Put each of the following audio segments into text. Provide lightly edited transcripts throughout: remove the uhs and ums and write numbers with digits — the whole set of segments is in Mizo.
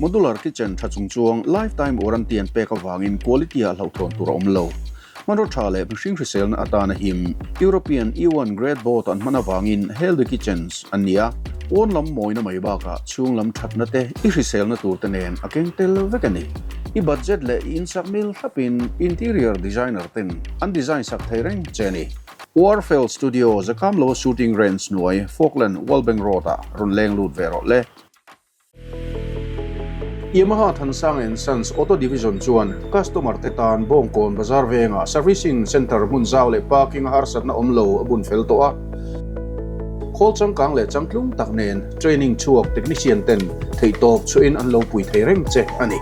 Modular kitchen tha chung chuang lifetime warranty an pek avangin quality ah hlauhthawn tur a awm lo. Hmanraw tha leh mihring hriselna atana him European E1 grade board an hman avangin Healthy Kitchens an ni a, pawn lam mawina mai bakah chhung lam thatna te i hriselna tur te nen a keng tel vek a ni. I budget leh i insak mil thlapin interior designer ten an design sak thei reng che a ni. Warfel Studio zakam loa shooting range hnuai Falkland Wallbank Road ah rawn leng lut ve rawh le. Yamaha Thansang and Sons Auto Division chuan customer te tan Bawngkawn Bazar vengah servicing centre hmun zau leh parking a harsatna awm lo a bun fel tawh a. Khawl changkang leh changtlung tak nen training chhuak technician ten theihtawp chhuahin an lo pui thei reng che a ni.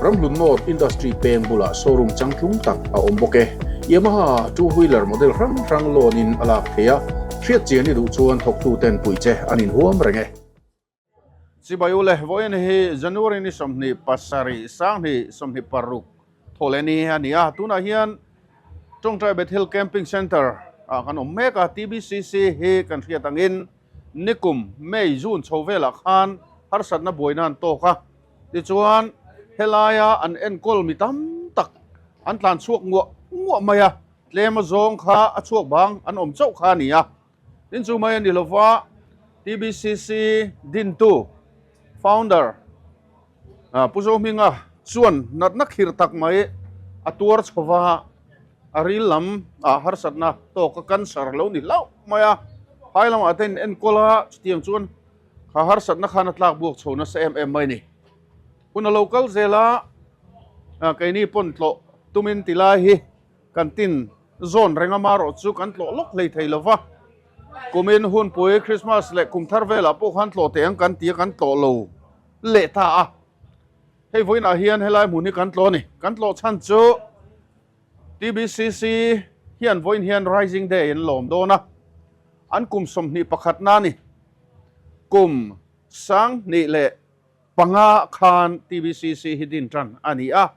Ramhlun North Industry peng bulah showroom changtlung tak a awm bawk e. Yamaha two wheeler model hrang hrang loan in a lak thei a. Hriat chian i duh chuan thawktu ten puih che an inhuam reng e. Chibai u le, vawiin hi January ni 27 sanghnih 26 thawh leh ni a ni a, tunah hian Tawngtai Bethel Camping Centre ah kan awm mek a, TBCC hi kan hriat angin nikum May, June chho velah khan harsatna buaina an tawk a, tichuan helaia an enkawl mi tam tak an tlan chhuak nguah nguah mai a. Tlem a zawng kha a chhuak bang an awm chauh kha a ni a, tin chu mai a ni lova TBCC dintu, founder, Pu Zohminga chuan natna khir tak mai a tuar chho va, a ril lam ah harsatna tawk a cancer lo ni hlauh mai a, phai lamah te in enkawl a, chutiang chuan kha harsatna khan a tlak buak chho nasa em em mai a ni. Hun a lo kal zel a, keini pawn tlawh tumin ti lai hi Kan tin zawn reng a marawh chu kan tlawh lawk hlei thei lo va. Kumin hunpui Christmas leh kum thar velah pawh khan tlawh teh ang kan ti a, kan tlawh lo leh ta a. Hei vawiinah hian helai hmun hi kan tlawh a ni. Kan tlawh chhan chu TBCC hian vawiin hian Rising Day an lawm dawn a, an kum 21 na a ni. Kum 2005 khan TBCC hi din tan a ni a.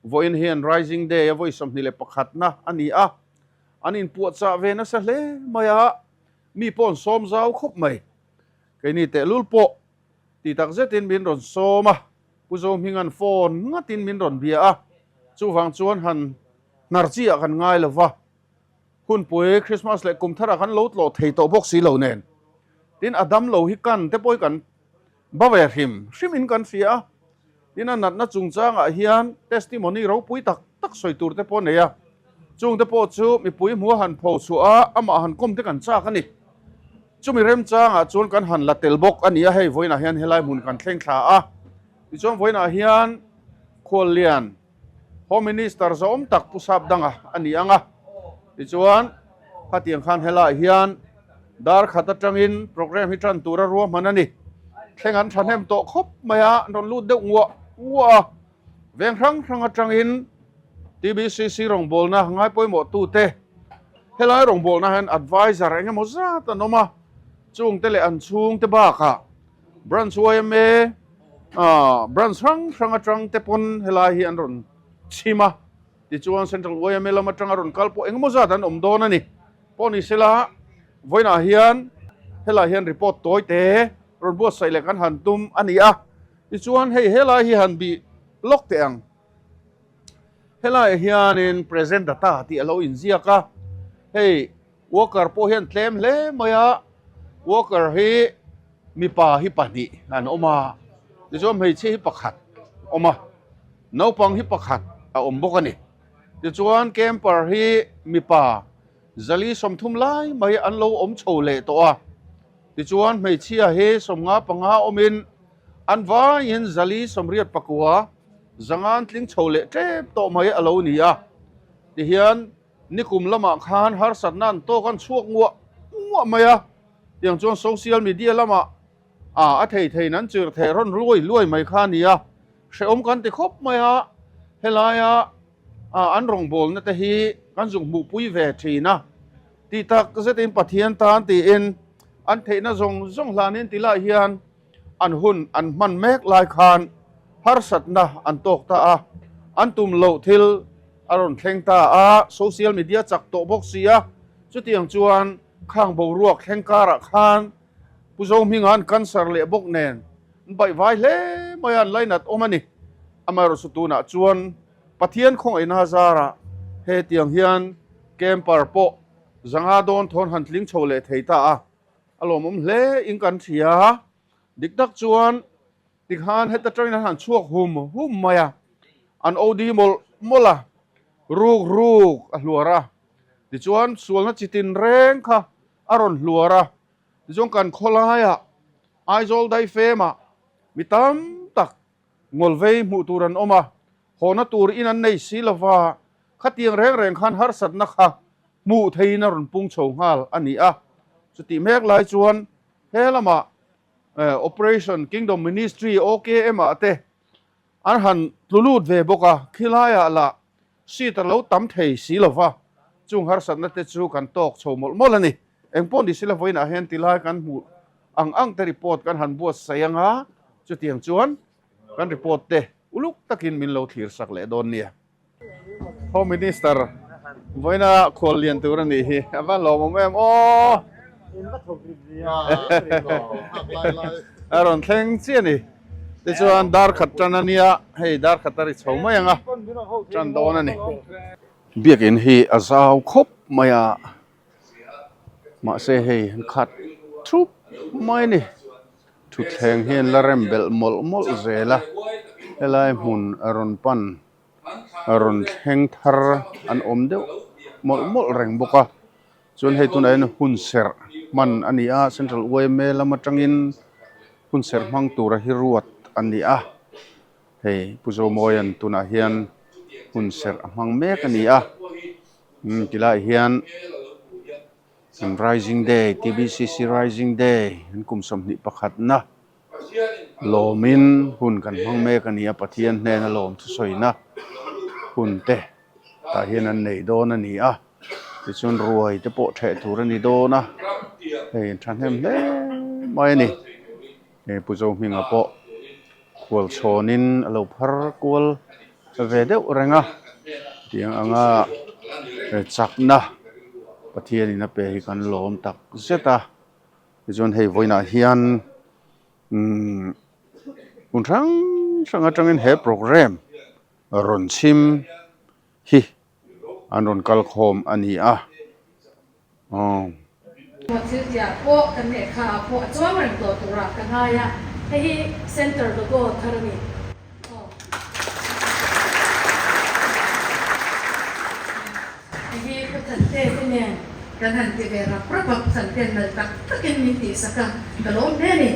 Vawiin hian Rising Day a vawi 21 na a ni a, an inpuahchah ve nasa hle mai a, mi pawh an sawm zau khawp mai. Keini tehlul pawh ti tak zetin min rawn sawm a, Pu Zohminga'n phone ngatin min rawn bia a, chuvang chuan han hnar chi ah kan ngai lo va, hunpui Christmas leh kum tharah kan lo tlawh thei tawh bawk si lo nen. Tin, a dam lo hi kan te pawh hi kan ba ve hrim hrimin kan hria a, Tin a natna chungchangah hian testimony ropui tak tak sawi tur te pawh a nei a, chung te pawh chu mipui hmua han pho chhuah a, amah han kawm te kan chak a ni. Chumi remchangah chuan kan han la tel bawk a ni a, hei vawiinah hian helai hmun kan thleng thla a, tichuan vawiinah hian Khuallian Home Minister zawm tak Pu Sapdanga a ni ang a, tichuan khatiang khan helaiah hian dar khat atangin program hi tan tura ruahman a ni. Thleng an thahnem tawh khawp mai a, an rawn lut deuh nguah nguah a, veng hrang hrang atangin TBCC rawngbawlna ngaipawimawh tute helai rawngbawlna hian advisor eng emaw zat an awm a, chungte leh an chhungte bakah Branch yma branch hrang hrang atang te pawn helai hi an rawn chhim a, tichuan Central yma lam atanga rawn kal pawh engemaw zat an awm dawn a ni. Pawh ni sela vawiinah hian helai hian report tawi te rawn buatsaih leh kan han tum a ni a, tichuan hei helai hi han bih lawk teh ang. Helaiah hianin present data tih a lo inziak a, hei Worker pawh hian tlem hle mai a, worker hi mipa hi pahnih an awm a, tichuan hmeichhia hi pakhat a awm a, naupang hi pakhat a awm bawk a ni. Tichuan camper hi mipa 130 lai mai an lo awm chho leh tawh a, tichuan hmeichhia hi 55 awmin an vaiin 489 zangan tling chho leh tep tawh mai a lo ni a, tihian Nikum lamah khan harsatna an tawk an chhuak nguah nguah mai a, tiang chuan social media lamah a thei theiin an chir theh rawn luai luai mai kha a ni a, hrehawm kan ti khawp mai a, helaia an rawngbawlna te hi kan zuk hmuhpui ve thin a, tih tak zetin Pathian tan tiin an theihna zawng zawng hlanin ti lai hian an hun an hman mek lai khan harsatna an tawk ta a, an tum loh thil a rawn thleng ta a, social media chak tawh bawk si a, chutiang chuan khang boruak thleng karah khan Pu Zohminga'n cancer leh bawk nen. An baihvai hle mai a, an lainat awm a ni. Amaherawhchu tunah chuan Pathian khawngaihna zarah hetiang hian camper pawh zanga dawn thawn han tling chho leh thei ta a, a lawmawm hle in kan hria. Dik tak chuan tikhan heta tangin an han chhuak hum hum mai a, an OD mawlh mawlh a, ruk ruk a hluar a, tichuan sualna chi tinreng kha a rawn hluar a, tichuan kan khawlaiah Aizawl daifemah mi tam tak ngawlvei hmuh tur an awm a, hawna tur in an nei si lova, khatiang reng reng khan harsatna kha hmuh theiin a rawn pung chho nghal a ni a. Chutih mek lai chuan he lamah Operation Kingdom Ministry, OKM, ah te an han tlu lut ve bawk a, khilaiah lah seat a lo tam thei si lova, chung harsatna te chu kan tawk chho mawlh mawlh a ni. Engpawh ni sila vawiinah hian tilai kan hmuh ang ang te report kan han buatsaih ang a, chutiang chuan kan report te uluk takin min lo thlir sak leh dawn nia. Home Minister vawiina khual lian tur a nih hi a va lawmawm em aw! A rawn thleng chiah a ni. Tichuan dar khat tan a nia, hei dar khat a ri chho mai ang a, tan dawn a ni. Biakin hi a zau khawp mai a. Mahse hei an khat thup mai a ni. Thutthleng hi an la rem belh mawlh mawlh zel a, helai hmun a rawn pan a rawn thleng thar an awm deuh mawlh mawlh reng bawk a. Chuan hei tunah hian hun serh hman a ni a, Central yma lam atangin hun serh hmang tura hi ruat a ni a. Hei Pu Zomawia'n tunah hian hun serh a hmang mek a ni a. Umm tilaiah hian an Rising Day TBCC Rising Day an kum 21 na lawmin hun kan hmang mek a ni a Pathian hnena lawm thusawina hun te tah hian an nei dawn a ni a tichuan ruai te pawh theh tur a ni dawn a hei an thahnem hle mai a ni hei Pu Zohminga pawh khual chhawnin a lo phar kual ve deuh reng a tiang anga chakna Pathianin a pe hi kan lawm tak zet a tichuan hei vawiinah hian umm hmun hrang hrang atangin he programme rawn chhim hi an rawn kal khawm a ni a aw. Thil tiah pawh kan lehkha ah pawh a chuang reng tawh turah ka ngai a, hei hi Center logo thar a ni. Aw. Hei hi Pu Thante te nen kan han ti ve rap rap a, Pu Thante'n nalh tak takin min tihsak a, ka lawm hle a ni.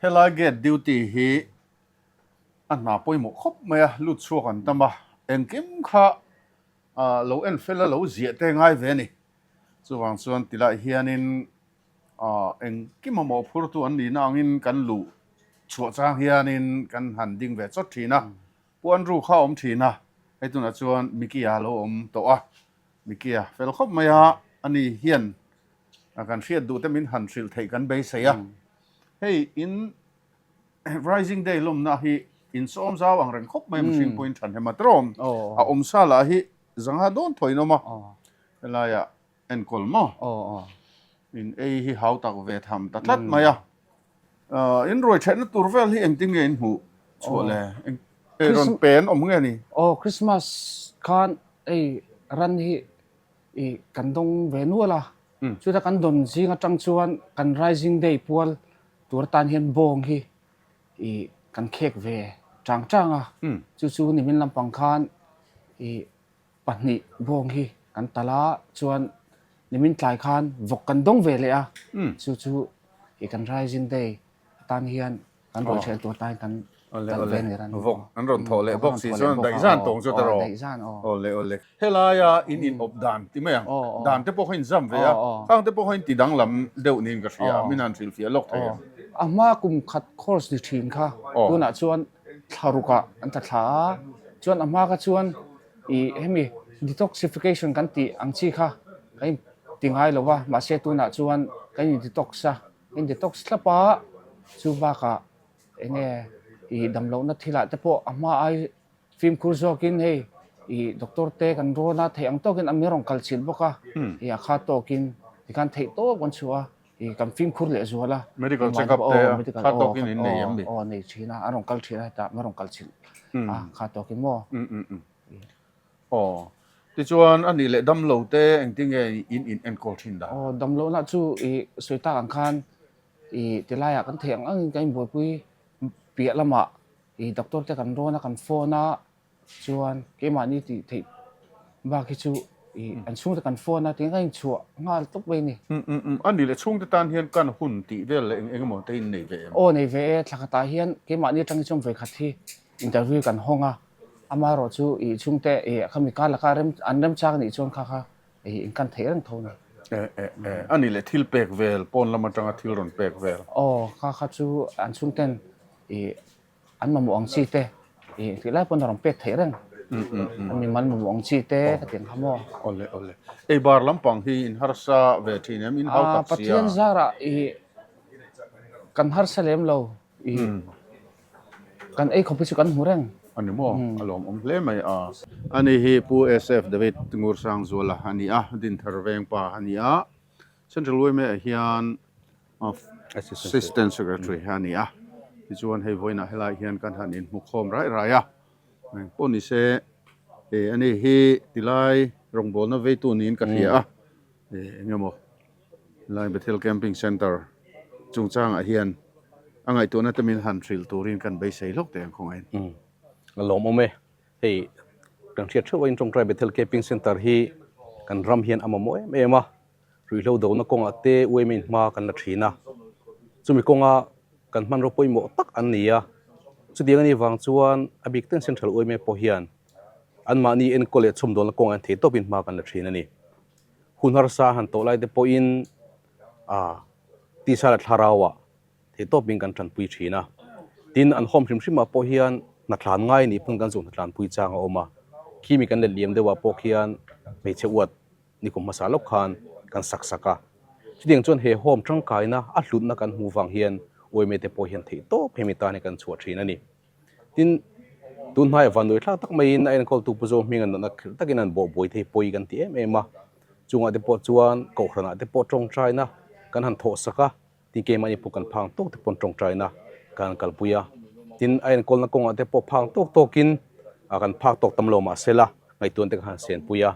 Helai gate duty hi A hna pawimawh khawp mai a, lut chhuak an tam a, engkim kha lo en fel a lo ziah te ngai ve a ni. Chuvang chuan tilai hianin engkim a mawhphurtu an nihna angin kan luh chhuah chang hianin kan han ding ve chawt thin a, Pu Andrew kha a awm thin a, hei tunah chuan Mickey-a a lo awm tawh a, Mickey-a fel khawp mai a, ani hian kan hriat duh te min han hrilh theih kan beisei a, hei in Rising Day lawmna hi insawm zau ang reng khawp mai mihring pawhin than hem a tawm. A awmsa lah hi zangha dawn thaw in awm a, helaiah enkawl maw? In ei hi hau tak ve tham ta tlat mai a. In ruai theihna tur vel hi engtin nge in hmuh chhuah le? Ei rawn pe an awm nge ni? Aw, Christmas khan ei ran hi i kan dawng ve nual a, chuta kan dawn zing atang chuan kan Rising Day pual Tur atan hian bawng hi i kan khek ve chang chang a, chu chu nimin lampang khan i pahnih bawng hi kan talh a, chuan nimin tlai khan vawk kan dawng ve leh a, chu chu i kan Rising Day atan hian kan rawn ṭhian tur atan kan talh ve a ni ran. Vawk an rawn thawh leh bawk si chuan daihzan tawng chu ta rawh. Daihzan aw. Awle awle. Helaia in in awp dan ti mai ang. Dan te pawh kha in zam ve a, khang te pawh kha in ti danglam deuh niin ka hria, min han hrilhfiah lawk thei a. A hma kum khat course ni thin kha tunah chuan thla rukah an tla thla a, chuan a hma kha chuan ih hemi detoxification kan tih ang chi kha kan in ti ngai lo va, mahse tunah chuan kan in detox a, kan in detox thlap a, chu bakah eng nge ih damlohna thilah te pawh a hma ai Fimkhur zawkin hei ih doctor te kan rawn a, theih ang tawkin an min rawn kal chilh bawk a, ih a kha tawkin tikhan theih tawp kan chhuah a. I kan fimkhur leh zual a. Medical check up te a kha tawkin in nei em ni? Aw nei thin a, an rawn kal thin a hetah an rawn kal chilh a kha tawkin maw. Aw tichuan a nih leh damlo te engtinge in in enkawl thin dah? Aw damlo lah chu i sawi tak ang khan i tilaiah kan theih ang angin kan inbuaipui piah lamah i doctor te kan rawn a kan phone a Chuan keimahni tih theih bak hi chu ih an chhungte kan phone a tinge ka inchhuah nghal tawp mai a ni. Um um um a ni le chhungte tan hian kan hun tih vel leh eng eng emaw te in nei ve em? Aw nei ve e, thla khatah hian keimahni atang hi chuan vawikhat hi interview kan hawng a, amaherawh chu ih chhungte ih khami kar laka rem an remchang anih chuan kha kha ih in kan theih reng tho a ni. E e e a ni le thil pek vel pawn lam atanga thil rawn pek vel. Aw kha kha chu an chhungten ih An mamawh ang chi te ih tih lai pawn a rawn pek theih reng. An mimal mamawh ang chi te ka ti ang kha maw. Awle awle. Ei bar lampang hi in harsa ve thin em? In hau tak sia. Pathian zarah ih kan harsa lem lo ih kan ei khawp hi chu kan hmu reng. A ni maw? A lawmawm hle mai a. Ani hi Pu SF David Ngursangzuala a ni a, Dinthar Vengpa a ni a. Central Yma ah hian Assistant Secretary a ni a, tichuan hei vawiinah helaiah hian kan han inhmu khawm rai rai a, engpawh ni se eh ani hi tilai rawngbawlna veitu niin ka hria a, eh eng emaw helai Bethel Camping Centre chungchangah hian a ngaihtuahna te min han hrilh turin kan beisei hlawk teh ang khawngaih in. A lawmawm e, hei kan hriat theuh a Intawngtai Bethel Camping Centre hi kan ram hian a mamawh em em a, Ruihhlo dona kawngah te uaimain hma kan la thin a, chumi kawnga kan hmanraw pawimawh tak an ni a. Chutiang anih vang chuan a bik ten Central uaime pawh hian anmahni enkawl leh chhawmdawlna kawngah hian theihtawpin hma kan la thin a ni. Hun harsa han tawh lai te pawhin a tisa leh thlarauah theihtawpin kan tanpui thin a. Tin, an home hrim hrimah pawh hian hnatlan ngai nih pawn kan zuh hnatlanpui chang a awm a. Khimi kan let liam deuhah pawh khian hmeichhe uat Ni kum hmasa lawk khan kan sak sak a, chutiang chuan he home tangkaina a hlutna kan hmuh vang hian uaime te pawh hian theih tawp hemi tan hi kan chhuah thin a ni. Tin, tun hmaiah vanduai thlak tak maiin a enkawltu Pu Zohminga natna khirh takin an bawh buai thei pawi kan ti em em a, chungah te pawh chuan kohhranah te pawh tawngtaina kan han thawh sak a, Tin keimahni pawh kan phang tawk te pawn tawngtaina kan kalpui a, tin a enkawlna kawngah te pawh phang tawk tawkin kan phak tawk tam lo mahsela ngaihtuahna te kan han senpui a,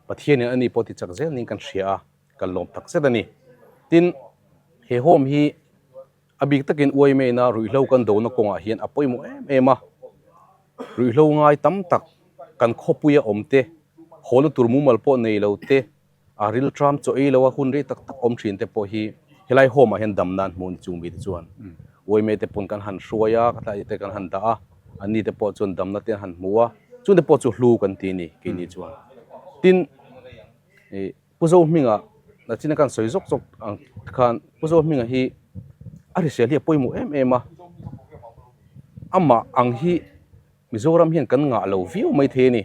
Pathianin ani pawh ti chak zel niin kan hria a, kan lawm tak zet a ni. Tin, he home hi a bik takin uaimaina ruihhlo kan dona kawngah hian a pawimawh em em a, ruihhlo ngai tam tak kan khawpuia awm te, hawlna tur mumal pawh nei lo te, A rilṭam chaw ei lo a hun rei tak tak awm ṭhin te pawh hi helai home ah hian dam nan hmuh ni chung mi te chuan uaime te pawn kan han hruai a, ka tlai te kan han dah a, anni te pawh chuan damna te an han hmu a, chung te pawh chu hlu kan ti a ni keini chuan. Tin, ih Pu Zohminga nachina kan sawi zawk zawk ang khan Pu Zohminga hi a hrisel hi a pawimawh em em a, amah ang hi Mizoram hian kan ngah lo viau maithei a ni.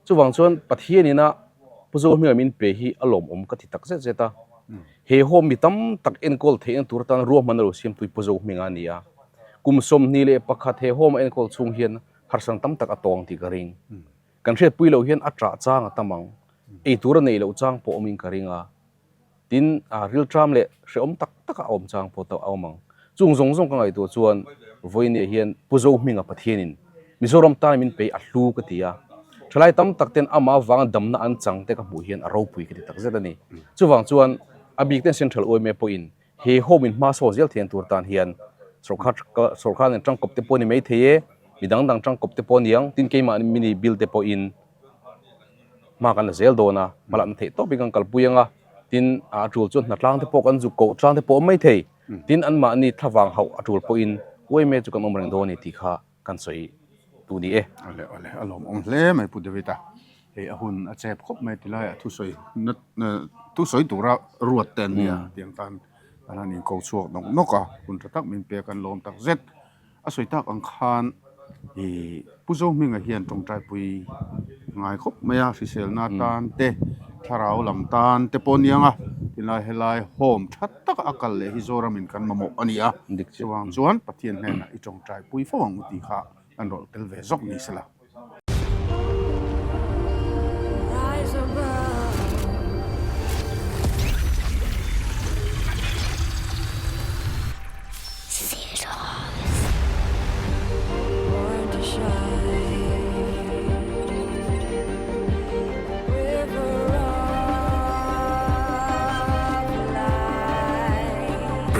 Chuvang chuan Pathian ina Pu Zohminga min pe hi a lawmawm ka ti tak zet zet a. He home mi tam tak enkawl theihna tur atan ruahmanna lo siamtui Pu Zohminga a ni a. Kum 21 he home a enkawl chhung hian harsang tam tak a tawng tih ka ring. Kan hriatpui loh hian a ṭah chang a tam ang. Ei tur a neih loh chang pawh awmin ka ring a. Tin, a rilṭam leh hrehawm tak taka a awm chang pawh a awm ang. Chung zawng zawng ka ngaihtuah chuan vawinia hian Pu Zohminga Pathianin Mizoram tan min pei a hlu ka ti a. Ṭhalai tam tak ten amah avanga damna an chang te ka hmuh hian a ropui ka ti tak zet a ni. Chuvang chuan a bik ten Central yma pawhin he home in hma sawn zel thian tur tan hian sawrkar sawrkar nen tangkawp te pawh ni mai thei e, mi dang dang tangkawp te pawh niang, tin keimah mini bill te pawhin hma kan la zel dawn a, hmalakna theih tawpin kan kalpui ang a, tin a tul chuan hnatlang te pawh kan zuk koh tlang te pawh awm mai thei, tin anmahni thlavang hauh a tul pawhin uaime chu kan awm reng dawn a ni tih kha kan sawi tu ni e. Awle awle a lawmawm hle mai Pu David a, hei a hun a chep khawp mai tilai ah thusawi thusawi tura ruat te an nia tiang tan an han inko chhuak nawk nawk a, hun tha tak min pek an lawm tak zet. A sawi tak ang khan ih Pu Zohminga hian tawngtaipui ngai khawp mai a, hriselna tan te, thlarau lam tan te pawh a niang a, tilai helai home tha taka a kal leh hi Zoramin kan mamawh a ni a, chuvang chuan Pathian hnenah i tawngtaipui fo ang u tih kha kan rawlh tel ve zawk ni sela.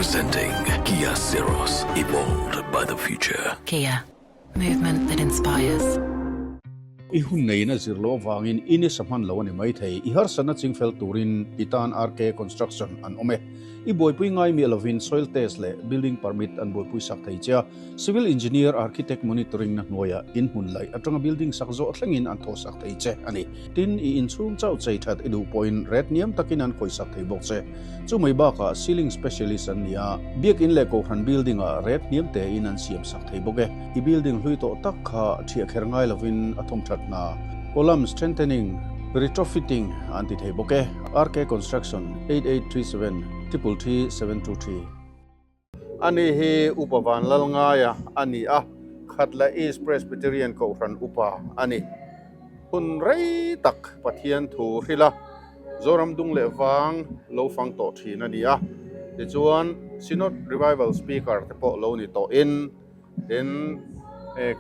Presenting Kia Syros, evolved by the future. Kia, movement that inspires. I hun neiin a zir loh avangin i nisa hman lo a ni maithei. I harsatna chingfel turin i tan RK Construction an awm e. I buaipui ngai miah lovin soil test leh building permit an buaipui sak thei che a. Civil engineer architect monitoring na hnuaiah in hmun laih atanga building sak zawh thlengin an thawh sak thei che a ni. Tin, i inchhung chauh chei that i duh pawhin ret hniam takin an khawih sak thei bawk che. Chu mai bakah ceiling specialist an ni a, biakin leh kohhran building ah ret hniam tein an siam sak thei bawk e. I building hlui tawh tak kha thiah kher ngai lovin a thawm that hna, column strengthening, retrofitting an ti thei bawk e. RK Construction, 8837 333 723. Ani hi Upa Vanlalngaia a ni a, Khatla East Presbyterian Kohhran Upa a ni. Hun rei tak Pathian thu hrilh a, Zoram dung leh vang lo fang tawh thin a ni a. Tichuan, Synod Revival Speaker te pawh lo ni tawhin, tin,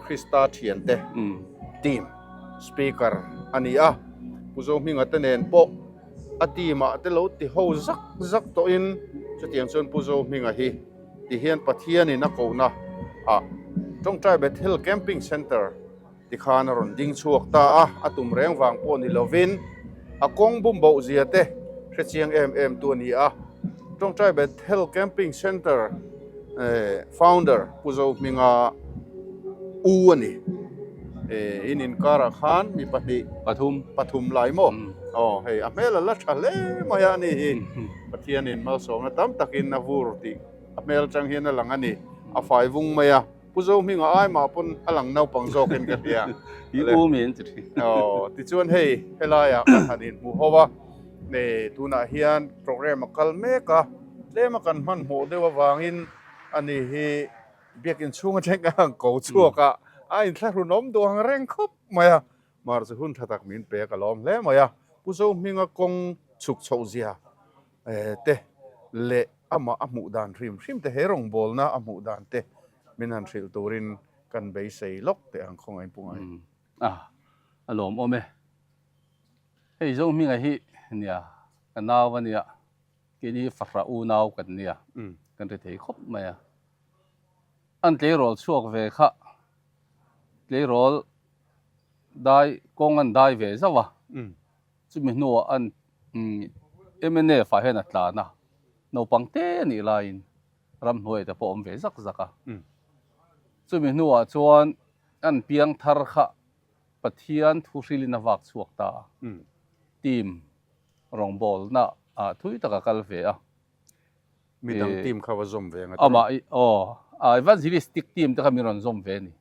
Krista thiante team Speaker a ni a. Pu Zohminga te nen pawh A team ah te lo ti ho zak zak tawhin chutiang chuan Pu Zohminga hi ti hian Pathianin a kohna ah Tawngtai Bethel Camping Centre ti khan a rawn ding chhuak ta a, a tum reng vang pawh ni lovin a kawng bum boh zia te hre chiang em em tu a ni a. Tawngtai Bethel Camping Centre founder Pu Zohminga u a ni. In inkarah khan mi pahnih pathum pathum lai maw aw hei a hmel a la tha hle mai a ni hi Pathianin malsawmna tam takin a vur tih a hmel atang hian a lang a ni a fai vung mai a Pu Zohminga ai mah pawn a lang naupang zawkin ka hria i u min ti thin aw tichuan hei helaiah kan han inhmu ho a tunah hian program a kal mek a tlema kan hmanhmawh deuh avangin ani hi Biakin chhung atang a han ko chhuak a, a inthlahrunawm duh ang reng khawp mai a, mar chu hun tha tak min pek a lawm hle mai a. Pu Zohminga kawng chhuk chhoh zia te leh amah a hmuh dan hrim hrim te, he rawngbawlna a hmuh dan te min han hrilh turin kan beisei lawk teh ang khawngaih Pu Ngai. A, a lawmawm e. Hei Zohminga hi nia ka nau a nia. Keini fahrah unau kan nia, kan ri thei khawp mai a. An tleirawl chhuak ve kha, tleirawl dai kawng an dai ve zauh a, chumi hnuah an mnf ah hian a tlan a, naupang te a nih laiin ramhnuai te pawh a awm ve zak zak a. Chumi hnuah chuan an piang thar kha Pathian thu hrilin a vak chhuak ta a, team rawngbawlna ah thui tak a kal ve a. Midang team kha va zawm ve ang a ti. Amah i aw a evangelistic team te kha min rawn zawm ve a ni.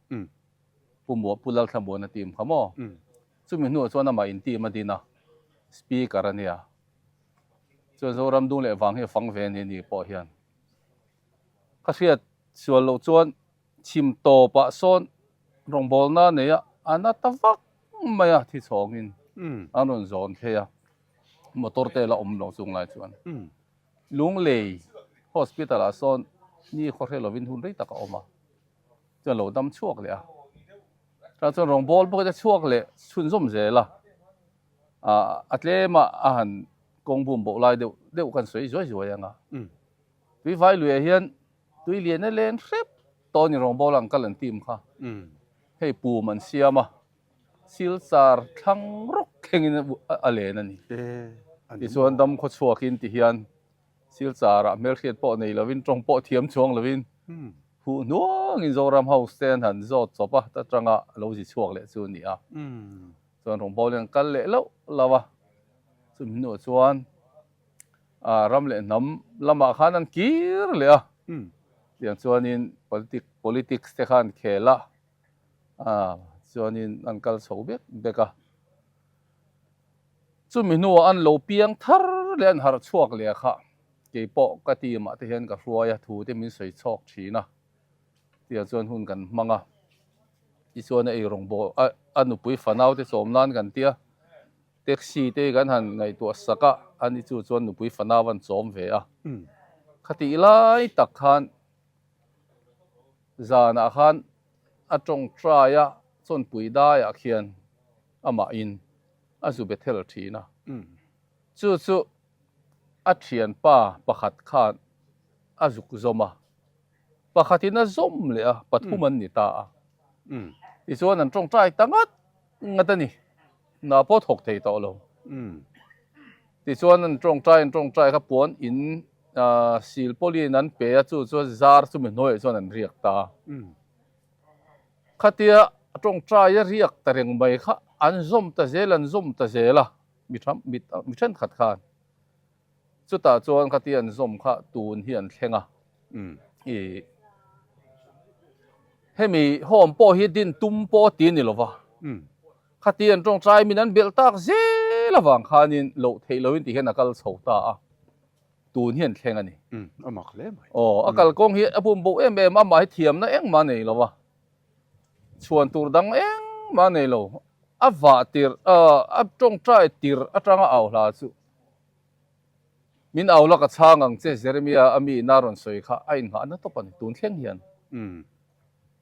Pu Muah Pu Lalthlamuana team kha maw. Chumi hnuah chuan amah in team a din a, speaker a nia. Chuan Zoram dung leh vang hi a fang ve a ni ni pawh hian. Ka hriat sual loh chuan chhim tawpah sawn rawngbawlna nei a, a na ta vak mai a thi chhawngin an rawn zawn phei a, motor te la awm lo chung lai chuan Lunglei hospital ah sawn ni khaw hre lovin hun rei tak a awm a, chuan lo dam chhuak leh a, tah chuan rawngbâwl bawk a chhuak leh chhunzawm zel a, a tlem a a han kawng bum boh lai deuh deuh khan sawi zuai zuai ang a, tui vai luiah hian tui lian a len hrep tawh a ni rawngbâwl ang kal an team kha. Hei pum an siam a, silchar thlang rawk thlengin a len a ni. Tichuan dam khaw chhuakin ti hian silcharah hmelhriat pawh nei lovin tawng pawh thiam chuang lovin huh hnuangin Zoram House te an han zawt chawp a, ta tanga lo zi chhuak leh chu a ni a. Chuan rawngbawlin an kal leh loh loh a, chumi hnuah chuan ram leh hnam lamah khan an kir leh a, tiang chuanin politic politics te khan khel a, chuanin an kal chho bek bek a. Chumi hnuah an lo piang thar leh an harh chhuak leh a kha, keipawh ka team ah te hian ka hruai a, thu te min sawi chhawk thin a, tiang chuan hun kan hmang a, tichuan a eirawng bawl a nupui fanau te chawm nan kan tia. Taxi te kan han ngaihtuah sak a, ani chu chuan nupui fanau an chawm ve a. Khatih lai tak khan zanah khan a tawngtai a, chawnpui daiah khian amahin a zu be thel thin a. Chu chu a thianpa pakhat khan. a zuk zawm a, pakhatin a zawm leh a, pathum an ni ta a. Tichuan an tawngtai ta ngat ngat a ni, hna pawh thawk thei tawh lo. Tichuan an tawngtai an tawngtai kha puan in silpawlin an pe a, chu chuan zar chumi hnuaiah chuan an riak ta a. Khatia tawngtai a riak ta reng mai kha an zawm ta zel an zawm ta zel a, mi thenkhat khan. Chutah chuan khatia an zawm kha tun hi an thleng a. I hemi home pawh hi din tum pawh ti a ni lo va. Khatia an tawngtai min an belh tak zel avang khanin loh theih loin ti hian a kal chho ta a. Tun hi an thleng a ni. A mak hle mai. Aw, a kalkawng hi a bum bo em em a, amah hi thiamna engmah nei lo va. Chhuan tur dang engmah nei lo. A vah tirh, a tawngtai tirh atanga au hla chu. Min au la ka chhang ang che Jeremia a mi ina rawn sawi kha a inngah na tawp a ni tun thleng hian.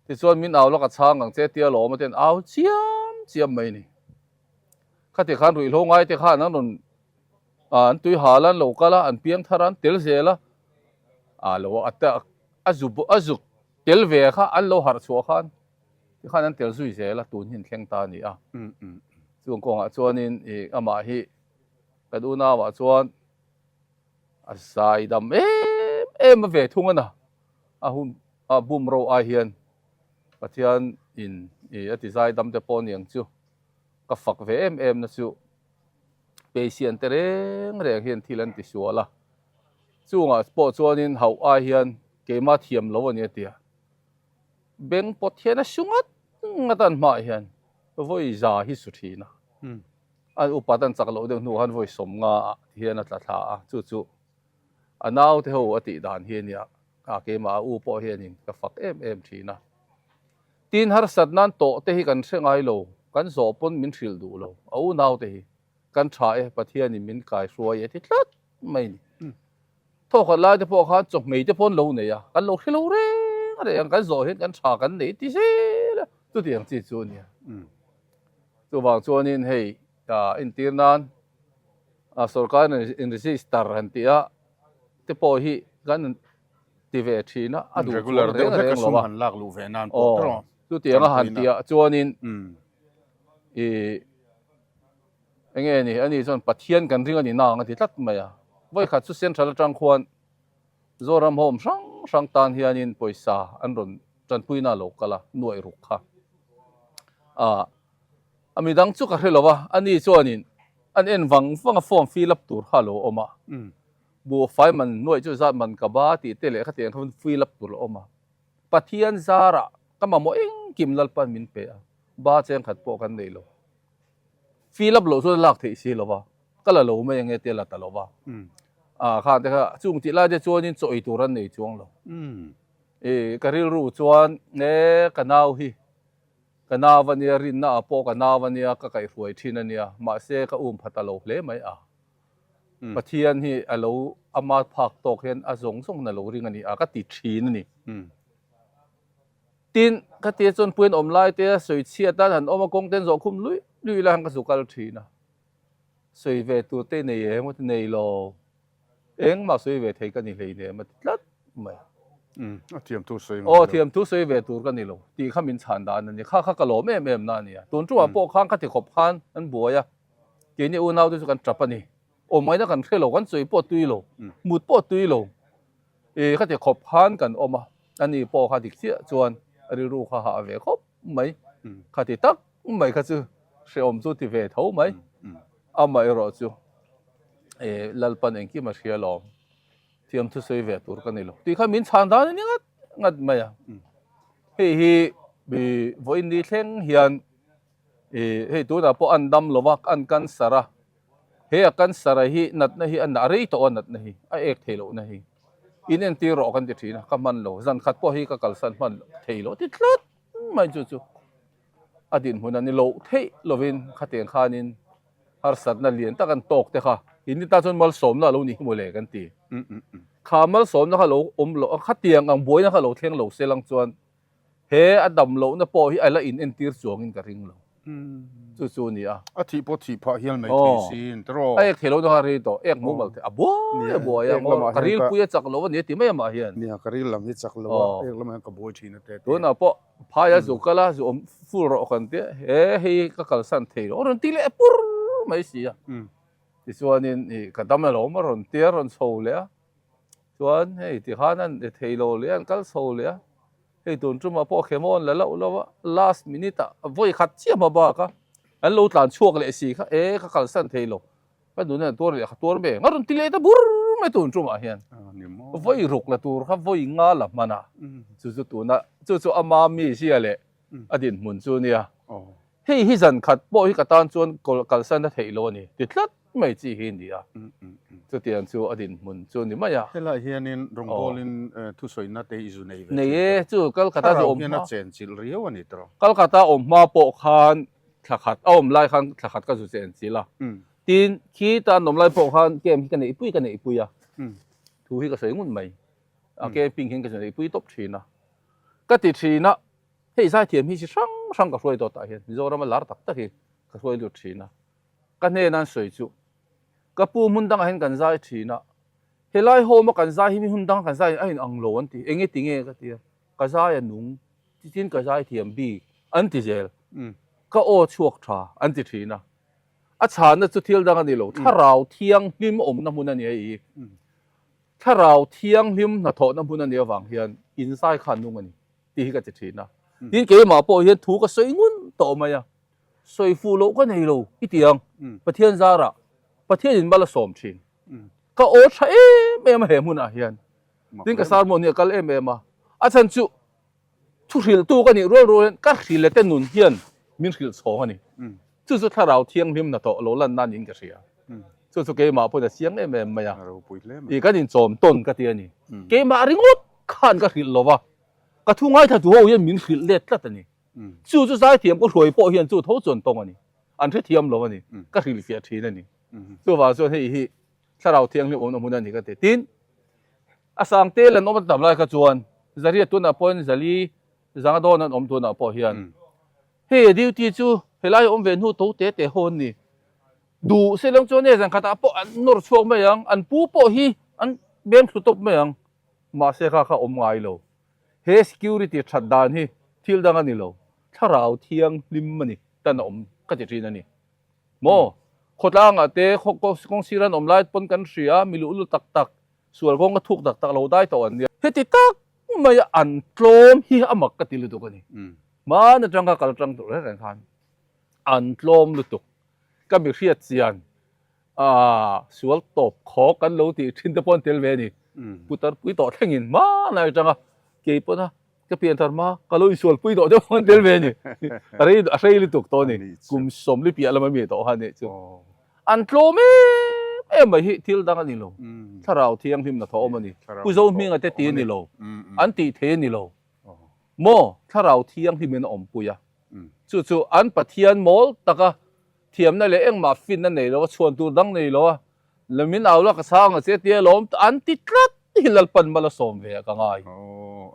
Tichuan min au la ka chhang ang che tia lawm a ten au chiam chiam mai ni. Khati khan ruihhlo ngai te khan an rawn an tui hal a an lo kal a an piang thar a an tel zel a a lo a a zu a zuk tel ve kha an lo harh chhuah khan tikhan an tel zui zel a tun hi an thleng ta a ni a. Chung kawngah chuanin ih amah hi Kan unauah chuan a zai dam em em a ve thung a na. A hun a bum ro ai hian Pathian in i a ti zai dam te pawh niang chu ka fak ve em em na chu patient te reng reng hian thil an ti sual a. Chungah pawh chuanin hauh ai hian keimah thiam lo a ni a ti a. Beng pawt hian a su ngat ngat a an hmaah hian vawi za hi su thin a. An upat an chak loh deuh hnu khan vawi 50 ah ti hian a tla thla a, chu chu a naute ho a tih dan hi a nia, a keimah a u pawh hianin ka fak em em thin a. Tin harsat nan tawh te hi kan hre ngai lo, kan zawh pawn min hrilh duh lo, a u naute hi kan tha e, Pathianin min kai hruai e ti tlat mai a ni. Thawkhat lai te pawh khan chawhmei te pawh an lo nei a, kan lo hre lo reng reng, kan zawh hian kan tha kan nei ti zel a, chutiang chi chu a nia. Chuvang chuanin hei entir nan sorkar in register han tih a te pawh hi kan ti ve thin a, a duh chuan reng reng lo a. Aw, chutiang a han tih ah chuanin ih enge ni, ani chuan Pathian kan ring a ni nang a ti tlat mai a. Vawikhat chu Central atang khuan Zoram home hrang hrang tan hianin pawisa an rawn tanpuina a lo kal a, nuaih ruk kha. Ah, a midang chu ka hre lo a, ani chuanin an en vang vang a form fill up tur kha a lo awm a. Buhfai man nuaih chu zat man ka ba tih te leh khatiang kha fill up tur a awm a. Pathian zarah ka mamawh engkim Lalpan min pe a, ba cheng khat pawh kan nei lo. Fill up loh chuan a lak theih si lo va, ka la lo mai ange tia la ta lo va. Ah kha te kha chung tih lai te chuanin chaw ei tur an nei chuang lo. I ka rilru chuan e ka nau hi ka nau a nia rinna ah pawh ka nau a nia ka kaihhruai thin a nia mahse ka um pha ta lo hle mai a. Pathian hi a lo ama phak tawk hian a zawng zawng na lo ring a ni a ka ti thin a ni. Tin, ka tia chuan puiin awm lai te a sawi chhiat a, han awm a kawng te an zawh khum lui lui lai han ka zu kal thin a. Sawi ve tur te nei em a ti nei lo. Engmah sawi ve thei ka ni hlei nem a ti tlat mai. Umm, a thiam thu sawi ngai lo. Aw, thiam thu sawi ve tur ka ni lo tih kha min chhan dan a ni. Kha kha ka lawm em em na a nia. Tun ṭuah pawh khan ka ti khawp khan an buai a, keini unau te chu kan ṭap a ni. Awmngaihna kan hre lo, kan sawi pawh tui lo, mut pawh tui lo. Ih ka ti khawp khan kan awm a, ani pawh kha dik chiah chuan a rilru kha hah ve khawp mai, kha ti tak mai kha chu hrehawm chu ti ve tho mai, amaherawh chu ih Lalpan engkim a hria lawm, thiam thusawi ve tur ka ni lo tih kha min chhan dan a ni ngat ngat mai a, hei hi ih vawiin ni thleng hian ih hei tunah pawh an dam lo va, an cancer a. He a cancer a hi natna hi a na rei tawh a natna hi a ek thei lohna hi in entir rawh kan ti thin a ka hman lo zan khat pawh hi ka kalsan hman thei lo ti tlat mai chu chu a dinhmun a ni loh theih lovin khatiang khanin harsatna lian tak an tawk te kha in ni ta chuan malsawmna a lo ni hi mawle kan ti kha malsawmna kha lo awm loh a khatiang ang buaina kha lo thleng lo se lang chuan he a dam lohna pawh hi a la in entir chuangin ka ring lo. Chu chu a ni a. A thih pawh thih phah hial mai thei si in tiraw? A ek thei lo deuh a rei tawh, ek mumal thei, a buai a buai a, ka ril pui a chak lo a ni a ti mai amah hian. Nia, ka ril lam hi chak lo a, ek lamah hian ka buai thin a te te. Tunah pawh phaia zu kal a, zu awm ful rawh kan tia, he hei ka kalsan thei lo, a rawn ti leh pur mai si a. Tichuanin ih ka dam alawm a rawn tia, a rawn chho leh a, chuan hei tikhan an thei lo leh a, an kal chho leh a. Hei tun tumah pawh Khemawn la loh lo a, last minute ah vawi khat chiah hma bak a, an lo tlan chhuak leh si kha e ka kalsan thei lo, ka nun hian tuar leh ka tuar mai ang a rawn ti leh ta bur mai tun tumah hian vawi ruk la tur kha vawi nga la hman a, chu chu tuna chu chu ama mi zia leh a dinhmun chu nia, hei hi zan khat pawh hi ka tan chuan kalsan a theih lo a ni ti tlat. mai chi hi ni a, chutiang chu a dinhmun chu ni mai a. Helai hianin rawngbawlin thusawiina te i zu nei ve thin. Nei e, chu Kolkata zu awm hma. Thlarau hian a chenchilh riau a ni tawh. Kolkata awm hma pawh khan thla khat a awm lai khan thla khat ka zu chenchilh a. Tin, khita an awm lai pawh khan camp hi ka neihpui ka neihpui a, thu hi ka sawi ngun mai. A camping hian ka zu neihpui tawp thin a. Ka ti thin a, hei zaithiam hi chi hrang hrang ka hruai tawh tah hian Mizorama lar tak tak hi ka hruai lut thin a. Ka hnena an sawi chu, Ka pu hmun dangah hian kan zai thin a, helai home a kan zai hi mi hmun danga kan zai a inang lo an ti, enge ti nge ka ti a, ka zai a nung, tin ka zai thiam bik an ti zel, ka aw chhuak tha an ti thin a, a chhanna chu thil dang a ni lo, thlarau thianghlim awmna hmun a ni hei hi, thlarau thianghlim hnathawhna hmun a nih avang hian inzai kha a nung a ni tih hi ka ti thin a, tin keimah pawh hian thu ka sawi ngun tawh mai a. Sawi fuh loh ka nei lo i ti ang, Pathian zarah Pathianin mal a sawm thin. Ka aw tha em em a he hmunah hian. Tin ka sermon hi a kal em em a, a chhan chu thu hrilhtu ka nih rual rual hian ka hrilh te nun hian min hrilh chhawng a ni. Chu chu thlarau thianghlim hnathawh lo lanna niin ka hria. Chu chu keimah pawhin a chiang em em mai a, i kan inchawm tawn ka ti a ni. Keimah ringawt khan ka hrilh lo va, ka thu ngaithla tu ho hian min hrilh let tlat a ni. Chu chu zaithiam ka hruai pawh hian chu tho chuan tawng a ni. An hrethiam lo a ni. Ka hrilhfiah thin a ni. Chuvang chuan hei hi Thlarau Thianghlim awmna hmun a ni ka ti. Tin, a sang tel an awm a tam lai kha chuan Zariat tunah pawhin Zali zanga dawn an awm tunah pawh hian hei a duty chu helai awm ve hnu to te te ho an ni. Duh se lang chuan e zan khatah pawh an nawr chhuak mai ang, an pu pawh hi an beng thlu tawp mai ang. Mahse kha kha awm ngai lo. He security that dan hi thil dang a ni lo, thlarau thianghlim a ni tan a awm ka ti thin a ni. Maw? Khawtlangah te kawng sir an awm lai pawn kan hria, mi luh lut tak tak, sual kawng a thuk tak tak lo dai tawh an nia. Heti tak maia an tlawm hi a mak ka ti lutuk a ni. Hmaan atang kha kal tang tur reng reng khan an tlawm lutuk. Ka mi hriat chian Aaa, sual tawp khawk kan lo tih thin te pawh an tel ve a ni. Putar pui tawh thlengin hmanai atanga kei pawn a ka pian thar hma ka lo insual pui tawh deuh an tel ve a ni. A rei a hrei lutuk tawh a ni. Kum sawmli piah lama mi tawh kha a nih chu. An tlawm em em mai hi thil dang a ni lo. Thlarau thianghlim hnathawh awm a ni. Pu Zohminga te ti a ni lo. An tih thei a ni lo. Maw Thlarau thianghlimin a awmpui a. Chu chu an Pathian mawl taka Thiamna leh engmah finna nei lo a, chhuan tur dang nei lo a, la min au la ka chhang a che tia lawm an ti tlat hi Lalpan mal a sawm ve ah ka ngai.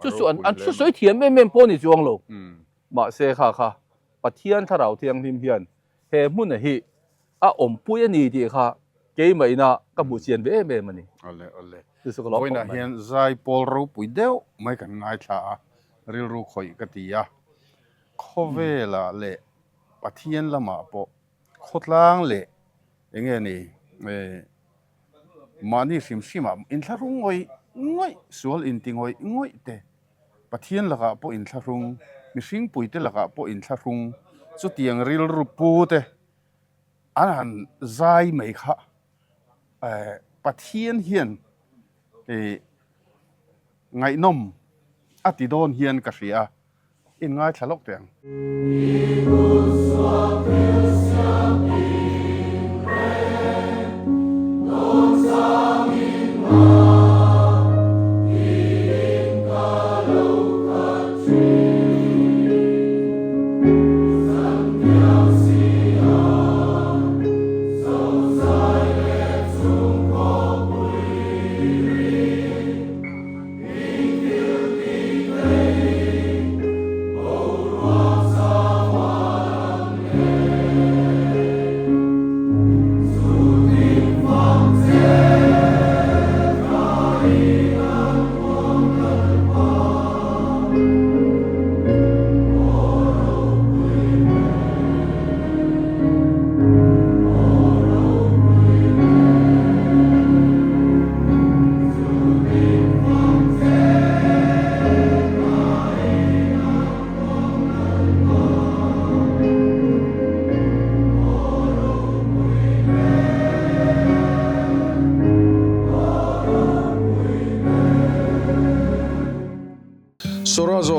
Chu chu an thu sawi thiam em em pawh ni chuang lo. Mahse kha kha Pathian Thlarau Thianghlim hian he hmuna hi a awmpui a ni tih kha keimah ina ka hmuh chian ve em em a ni. Awle awle. Chu chu ka lawm khawp Vawiinah mai. hian zai pawl ropui deuh mai kan ngaithla a, rilru khawih ka ti a. Khawvelah leh Pathian lamah pawh khawtlang leh eng nge ni mahni hrim hrimah inthlahrung ngawih ngawih, sual inti ngawih ngawih te, Pathian lakah pawh inthlahrung, mihring puite lakah pawh inthlahrung, chutiang rilru pu te an han zai mai kha Pathian hian ngaihnawm a ti dawn hian ka hria a. In ngaithla lawk teh ang.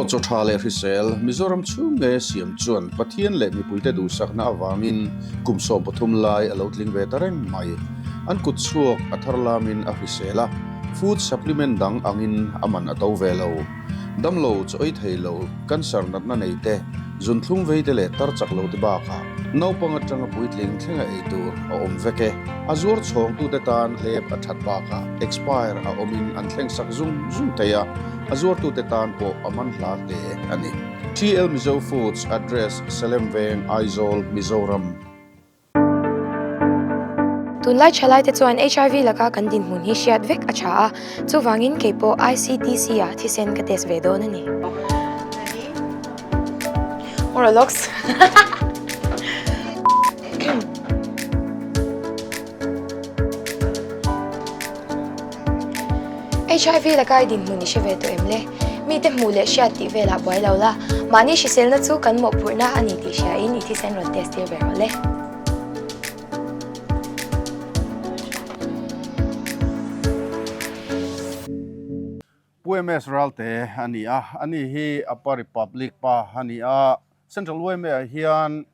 Bawng chaw tha leh hrisel, Mizoram chhung nge siam chuan Pathian leh mipuite duhsakna avangin kum 13 lai a lo tling ve ta reng mai. An kut chhuak a thar lamin a hrisel a, food supplement dang angin a man a to ve lo. Damlo chaw ei thei lo, cancer natna nei te, zunthlum vei te leh tar chak lo te bakah naupang atanga puitling thlenga ei tur a awm vek e. A zuar chhawngtute tan hlep a that bakah expire a awmin an thleng sak zung zung thei a, a zuartute tan pawh a man hla hle a ni. TL Mizo Foods Address, Salem Veng, Aizawl, Mizoram. Tunlai thalaite chuan HIV laka kan dinhmun hi hriat vek a tha a, chuvangin kei pawh ICTC ah thisen ka test ve dawn a ni. Oralox. HIV laka i dinhmun i hre ve tawh em le? Mite hmuh leh hriat tih velah buai lo la, mahni hriselna chu kan mawhphurhna a ni tih hriain i thisen rawn test tir ve rawh le. Pu MS Ralte a ni a, ani hi Upper Republic pa a ni a, Central yma ah hian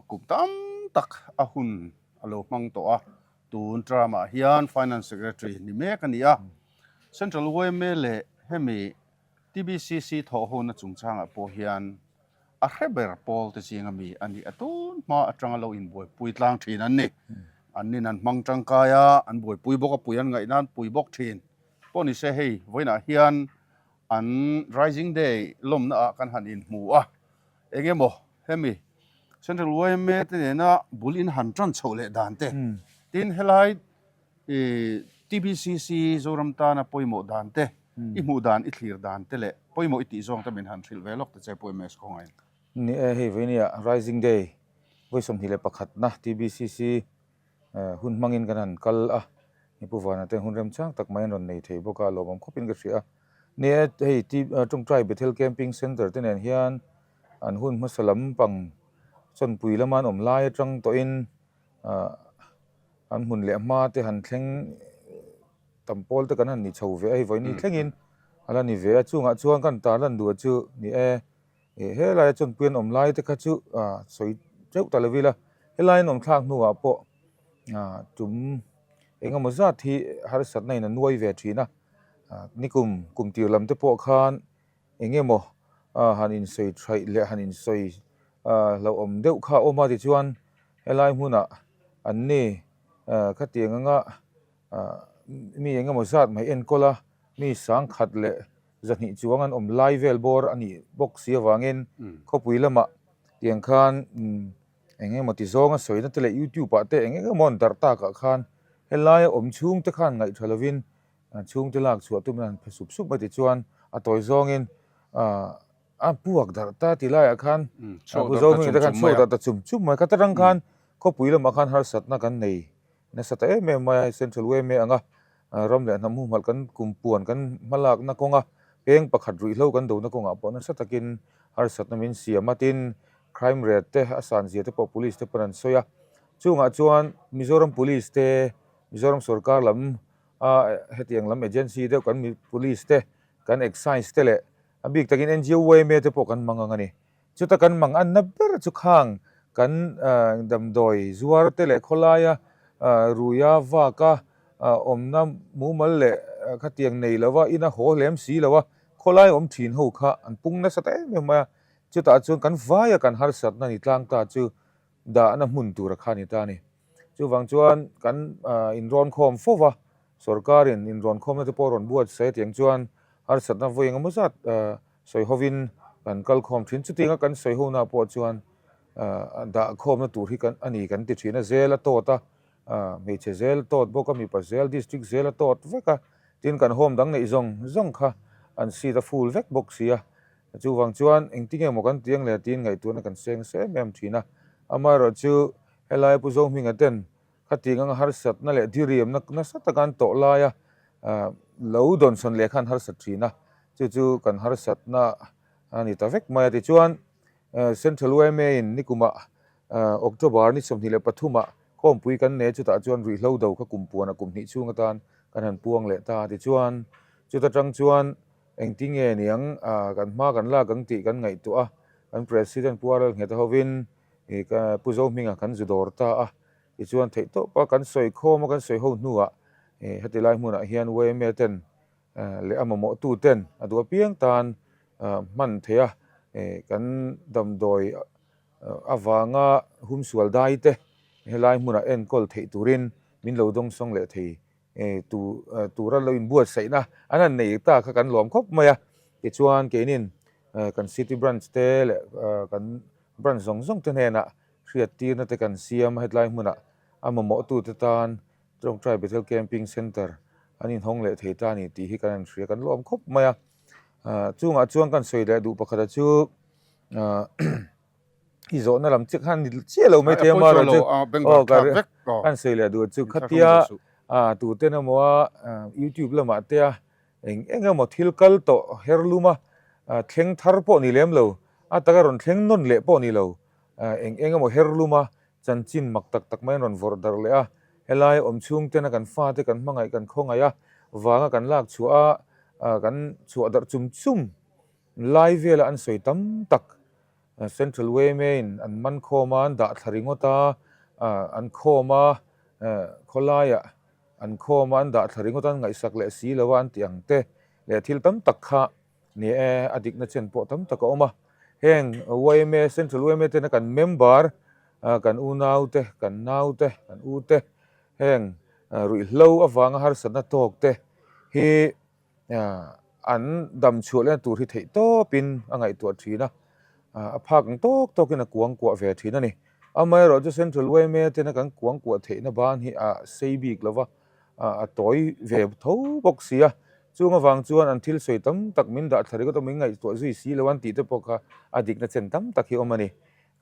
kum tam tak a hun a lo hmang tawh a, tun term ah hian Finance Secretary ni mek a ni a, Central yma leh hemi TBCC thawh hona chungchangah pawh hian a hre ber pawl te zinga mi a ni a, tun hma atanga lo inbuaipui tlang thin an ni. An nin an hmang tangkai a, an buaipui bawk a, pui an ngaih nan pui bawk thin. Pawh ni se hei vawiinah hian an Rising Day lawmna ah kan han inhmu a, eng emaw hemi Central yma te nena bul in han tan chhoh leh dan te, tin helai TBCC Zoram tana pawimawh dan te, i hmuh dan, i thlir dan te leh pawimawh i tih zawng te min han hrilh ve lawk ta che Pu MS khawngaih. Ni e, hei vawinia Rising Day vawi 21 na TBCC hun hmangin kan han kal a, ni Pu Vana te hun remchang tak mai an rawn nei thei bawk a, lawmawm khawpin ka hria a. Ni e, hei Tawngtai Bethel Camping Centre te nen hian an hun hmasa lampang chawnpui lama an awm lai atang tawhin an hmun leh hma te han thleng tam pawl te kan han ni chho ve a hei vawiin thlengin a la ni ve a chungah chuan kan tar lan duh chu ni e ih helaia chawnpui an awm lai te kha chu ah sawi teuh ta lo ila helai an awm thlak hnuah pawh ah tum eng emaw zat hi harsatna in a nuai ve thin a ah nikum kum tir lam te pawh khan eng emaw ah han insawi thaih leh han insawi ah hlauhawm deuh kha a awm a tichuan Helai hmunah an ni khatiang anga mi eng emaw zat mai enkawl a, mi sangkhat leh zahnih chuang an awm lai vel bawr a nih bawk si avangin khawpui lamah tiang khan eng emaw ti zawnga sawina te leh youtube ah te eng eng emaw an darh takah khan helaia awm chhungte khan ngaihṭha lovin chhungte lak chhuah tumin an phe sup sup mai tichuan a tawi zawngin A puak darh ta ti laiah khan Pu Zohminga te khan chhuak darh ta chum chum mai. Khat atang khan khawpui lamah khan harsatna kan nei nasa ta em em mai a, Central yma anga ram leh hnam humhalh kan kum puan kan hmalakna kawnga peng pakhat ruihhlo kan dona kawngah pawh nasa takin harsatna min siam a, tin crime rate te a san zia te pawh police te pawn an sawi a. Chungah chuan Mizoram Police te, Mizoram sorkar lam a hetiang lam agency deuh kan police te, kan excise te leh A bik takin NGO yma te pawh kan mang ang a ni. Chuta kan mang anna ber chu khang kan damdawi zuar te leh khawlaia ruia vaka awmna mumal leh khatiang nei lova ina haw hlem si lo a khawlai awm thin ho kha an pung nasa ta em em mai a. Chutah chuan kan vaia kan harsatna ni tlang ta chu dahna hmun tura kha a ni ta a ni. Chuvang chuan kan inrawn khawm fo va, sorkarin inrawn khawmna te pawh rawn buatsaih a tiang chuan harsatna vawi engemaw zat sawi hovin kan kal khawm thin. Chutianga kan sawi hona pawh chuan dah khawmna tur hi a ni kan ti thin a, zel a tawt a, hmeichhe zel tawt bawk a, mipa zel, district zel a tawt vek a, tin kan home dang neih zawng zawng kha an seat a full vek bawk si a. Chuvang chuan engtinge maw kan tiang leh tiin ngaihtuahna kan seng nasa em em thin a, amaherawhchu Helai Pu Zohminga ten khatiang anga harsatna leh diriamna nasa taka an tawh laia lo dawnsawn leh khan harsat thin a, chu chu kan harsatna a ni ta vek mai a. Tichuan Central yma in nikumah October ni 23 ah khawmpui kan nei a, chutah chuan ruihhlo do kha kum puanah kum hnih chhung atan kan han puang leh ta a. Tichuan chuta tang chuan. Engtinge niang kan hma kan lak ang tih kan ngaihtuah a, kan President Pu RL Ngheta hovin Pu Zohminga kan zu dawr ta a, tichuan theihtawpa kan sawi khawm a kan sawi ho hnuah heti lai hmunah hian yma ten leh a mamawhtu ten a duh apiang tan hman theih a, kan damdawi avanga humsual dai te helai hmunah enkawl theih turin min lo dawngsawng leh thei tu tura lo inbuatsaihna an han nei ta kha kan lawm khawp mai a. Tichuan keinin kan city branch te leh kan branch zawng zawng te hnenah hriattirna te kan siam a, hetlai hmunah a mamawhtute tan Tawngtai Bethel Camping Centre an inhawng leh thei ta a ni tih hi kan han hria, kan lawm khawp mai a. Chungah chuan kan sawi leh duh pakhata chu i zawhna lam chiah khan ni chiah lo mai thei a marawh chu aw kan sawi leh duh chu khatia tuten emaw a youtube lamah te a eng eng emaw thil kal tawh her lum a thleng thar pawh ni lem lo a taka rawn thleng nawn leh pawh ni lo eng eng emaw her lum a chanchin mak tak tak mai an rawn vawrh darh leh a helai awm chhung tena kan fate kan hmangaih kan khawngaih a vanga kan lak chhuah a kan chhuah darh chum chum Lai vela an sawi tam tak Central yma in an man khawm a, an dah thla ringawt a, an khawm a, khawlaiah an khawm a, an dah thla ringawt a, an ngaihsak leh si lo a an tih ang te leh thil tam tak kha ni e, a dikna chen pawh tam tak a awm a. Heng yma, Central yma tena kan member, kan unau te, kan nau te, kan u te, heng ruihhlo avanga harsatna tawk te hi An dam chhuah lehna tur hi theih tawpin a ngaihtuah thin a, a phak ang tawk tawkin a kuang kuah ve thin a ni. Amaherawhchu Central yma tena kan kuang kuah theihna ban hi a sei bik lo va, a tawi ve tho bawk si a. Chung avang chuan an thil sawi tam tak min dah thla ringawt a, min ngaihtuah zui si lo an tih te pawh kha a dikna chen tam tak hi awm a ni.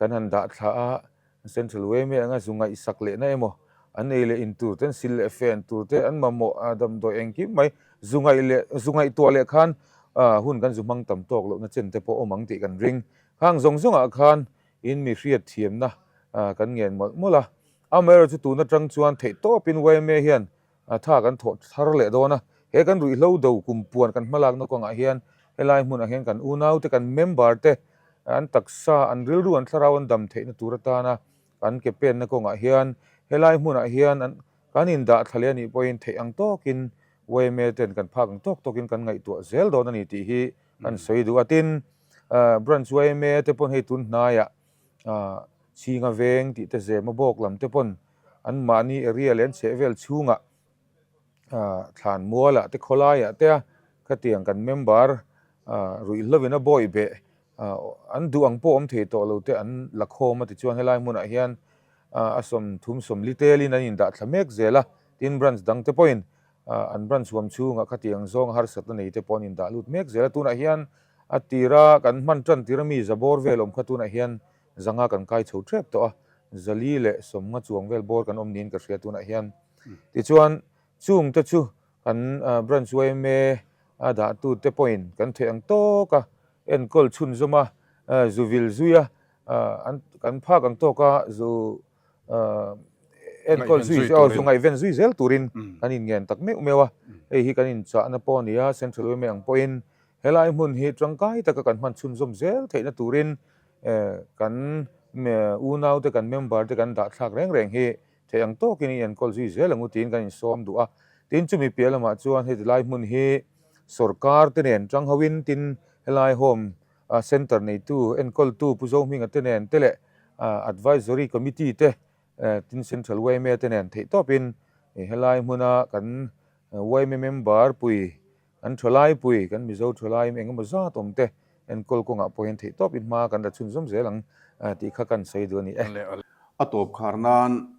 Kan han dah thla a, Central yma anga zu ngaihsak lehna emaw, an ei leh in tur te, an sil leh fen tur te, an mamawh damdawi engkim mai zu ngaih leh zu ngaihtuah leh khan hun kan zu hmang tam tawk lohna chen te pawh awm ang tih kan ring. Khang zawng zawngah khan in mi hriat thiamna kan ngen mawlh mawlh a. Amaherawhchu tun atang chuan theih tawpin yma hian tha kan thawh thar leh dawn a. He kan ruihhlo do kum puan kan hmalakna kawngah hian helai hmunah hian kan unaute, kan member te an taksa, an rilru, an thlarau an dam theihna tur atana kan ke penna kawngah hian helai hmunah hian an kan indah thla leh a nih pawhin theih ang tawkin yma ten kan phak ang tawk tawkin kan ngaihtuah zel dawn a ni tih hi kan sawi duh a. Tin, branch yma te pawn hei tun hnaiah Chhinga veng tih te Zema bawk lam te pawn an mahni area leh an chheh vel chhungah thlan mualah te khawlaiah te a khatiang kan member ruihhlovin a bawi beh an duh ang pawh awm thei tawh lo te an la khawm a tichuan helai hmunah hian a 30 40 telin an indah thla mek zel a tin branch dang te pawhin an branch huam chhungah khatiang zawnga harsatna nei te pawh an indah lut mek zel a tunah hian A tira kan hman tan tir ami zabawr vel awm kha tunah hian zanga kan kai chho tep tawh a, zali leh sawmnga chuang vel bawr kan awm niin ka hria tunah hian. Tichuan chung te chu kan branch yma a dahtu te pawhin kan theih ang tawk a, enkawl chhunzawm a, zu vil zui a, kan phak ang tawk a zu enkawl zui aw zu ngaihven zui zel turin kan inngen tak meuh meuh a, hei hi kan inchahna pawh a ni a, Central yma ang pawhin Helai hmun hi tangkai taka kan hman chhunzawm zel theihna turin kan unaute, kan member te kan dahthlak reng reng hi theih ang tawkin i enkawl zui zel ang u tiin kan insawm duh a. Tin, chumi piah lamah chuan heti lai hmun hi sorkar te nen tang hoin tin helai home centre neitu enkawltu Pu Zohminga te nen te leh advisory committee te tin Central yma te nen theihtawpin helai hmuna kan yma member pui Kan thalai pui, kan Mizo thalai eng emaw zat awm te enkawl kawngah pawh hian theih tawpin hma kan la chhunzawm zel ang tih kha kan sawi duh a ni e. A tawp khar nan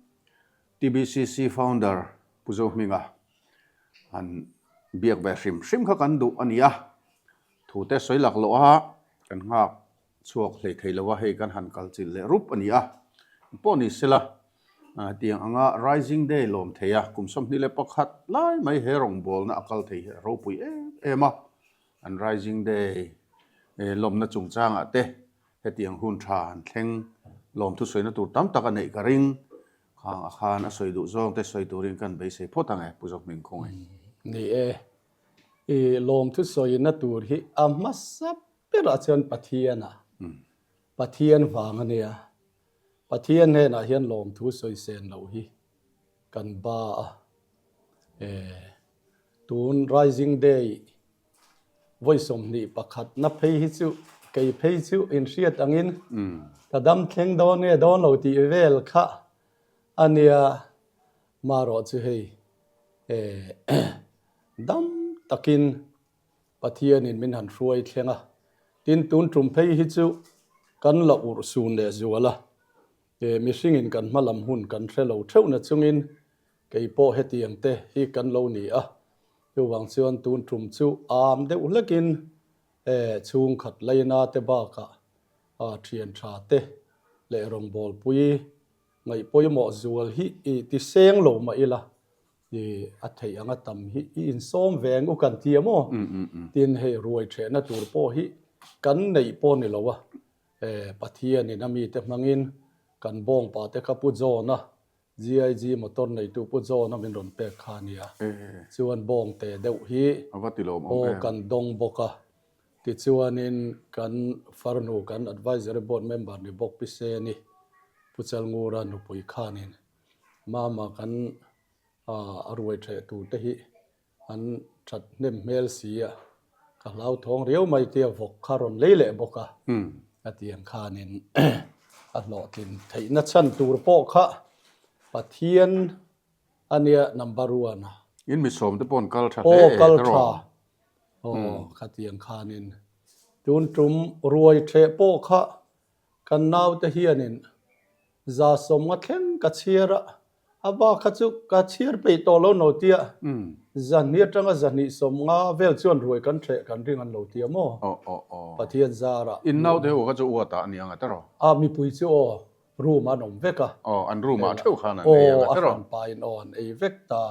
TBCC founder Pu Zohminga han biak ve hrim hrim kha kan duh a ni a, thute sawi lak loh a kan nghak chhuak hlei thei lo a, hei kan han kal chilh leh rup a ni a, pawh ni sela tiang anga Rising Day lawm thei a, kum 21 lai mai he rawngbawlna a kal thei hi a ropui em em a, an Rising Day lawmna chungchangah te hetiang hun tha an thleng lawmthu sawina tur tam tak a neih ka ring, khang a khan a sawi duh zawng te sawi turin kan beisei phawt ang e Pu Zohming khawngaih. Ni e. I lawmthu sawina tur hi a hmasa berah chuan Pathian a, Pathian vang a nia. Pathian hnenah hian lawmthu sawi sen loh hi kan ba a. Tun Rising Day vawi 21 na phei hi chu kei phei chu inhriat angin ka dam thleng dawn nge dawn lo tih vel kha a nia. Marawh chu hei dam takin Pathianin min han hruai thleng a, tin tun tum phei hi chu kan la urh sun leh zual a, mihringin kan hma lam hun kan hre lo theuh na chungin kei pawh hetiang te hi kan lo ni a, chuvang chuan tun tum chu am deuh hlekin chhungkhat laina te bakah thian tha te leh rawngbawlpui Ngaih pawimawh zual hi i ti seng lo mah ila, i a theih anga tam hi i insawm ve ang u kan ti a maw? Tin, hei ruai thehna tur pawh hi kan neih pawh ni lo a, Pathianin a mite hmangin kan bawngpa te kha Pu John-a, GIG motor neitu Pu John-a min rawn pek kha a nia. Chuan bawngte deuh hi aw kan dawng bawk a, Tichuanin kan farnu kan advisory board member ni bawk Pi Seni, Pu Chalngura nupui khanin Mama kan a ruai theh tur te hi an that hnem hmel si a, ka hlauthawng riau mai tia vawk kha rawn lei leh bawk a, a ti ang khanin a hlawhtlin theihna chhan tur pawh kha Pathian a nia number one a. In mi sawm te pawh an kal tha hle e kal tha. Aw, khatiang khanin tun tum ruai theh pawh kha kan naute hianin 150 thleng ka chhiar a, a bak kha chu ka chhiar peih tawh lo no tia, 200 atanga 250 vel chuan ruai kan theh kan ring an lo tia maw? Pathian zarah. In naute ho kha chu uat ah a ni ang a tawrh? A, mipui chu aw, room an awm vek a. Aw, an room ah theuh khan an ei ang a tawrh? Aw, a hran pain aw an ei vek ta.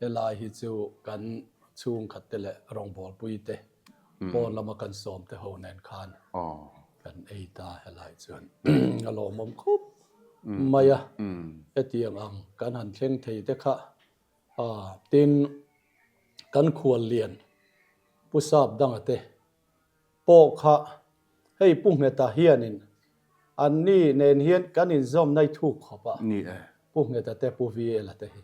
Helai hi chu kan chhungkhat te leh rawngbawlpui te pawn lama kan sawm te ho nen khan kan ei ta helai chuan a lawmawm khawp mai a. Hetiang ang kan han thleng thei te kha tin kan khual lian Pu Sap Danga te pawh kha hei Pu Ngheta hianin anni nen hian kan inzawm nai thuk khawp a, Pu Ngheta te Pu VL-a te hi.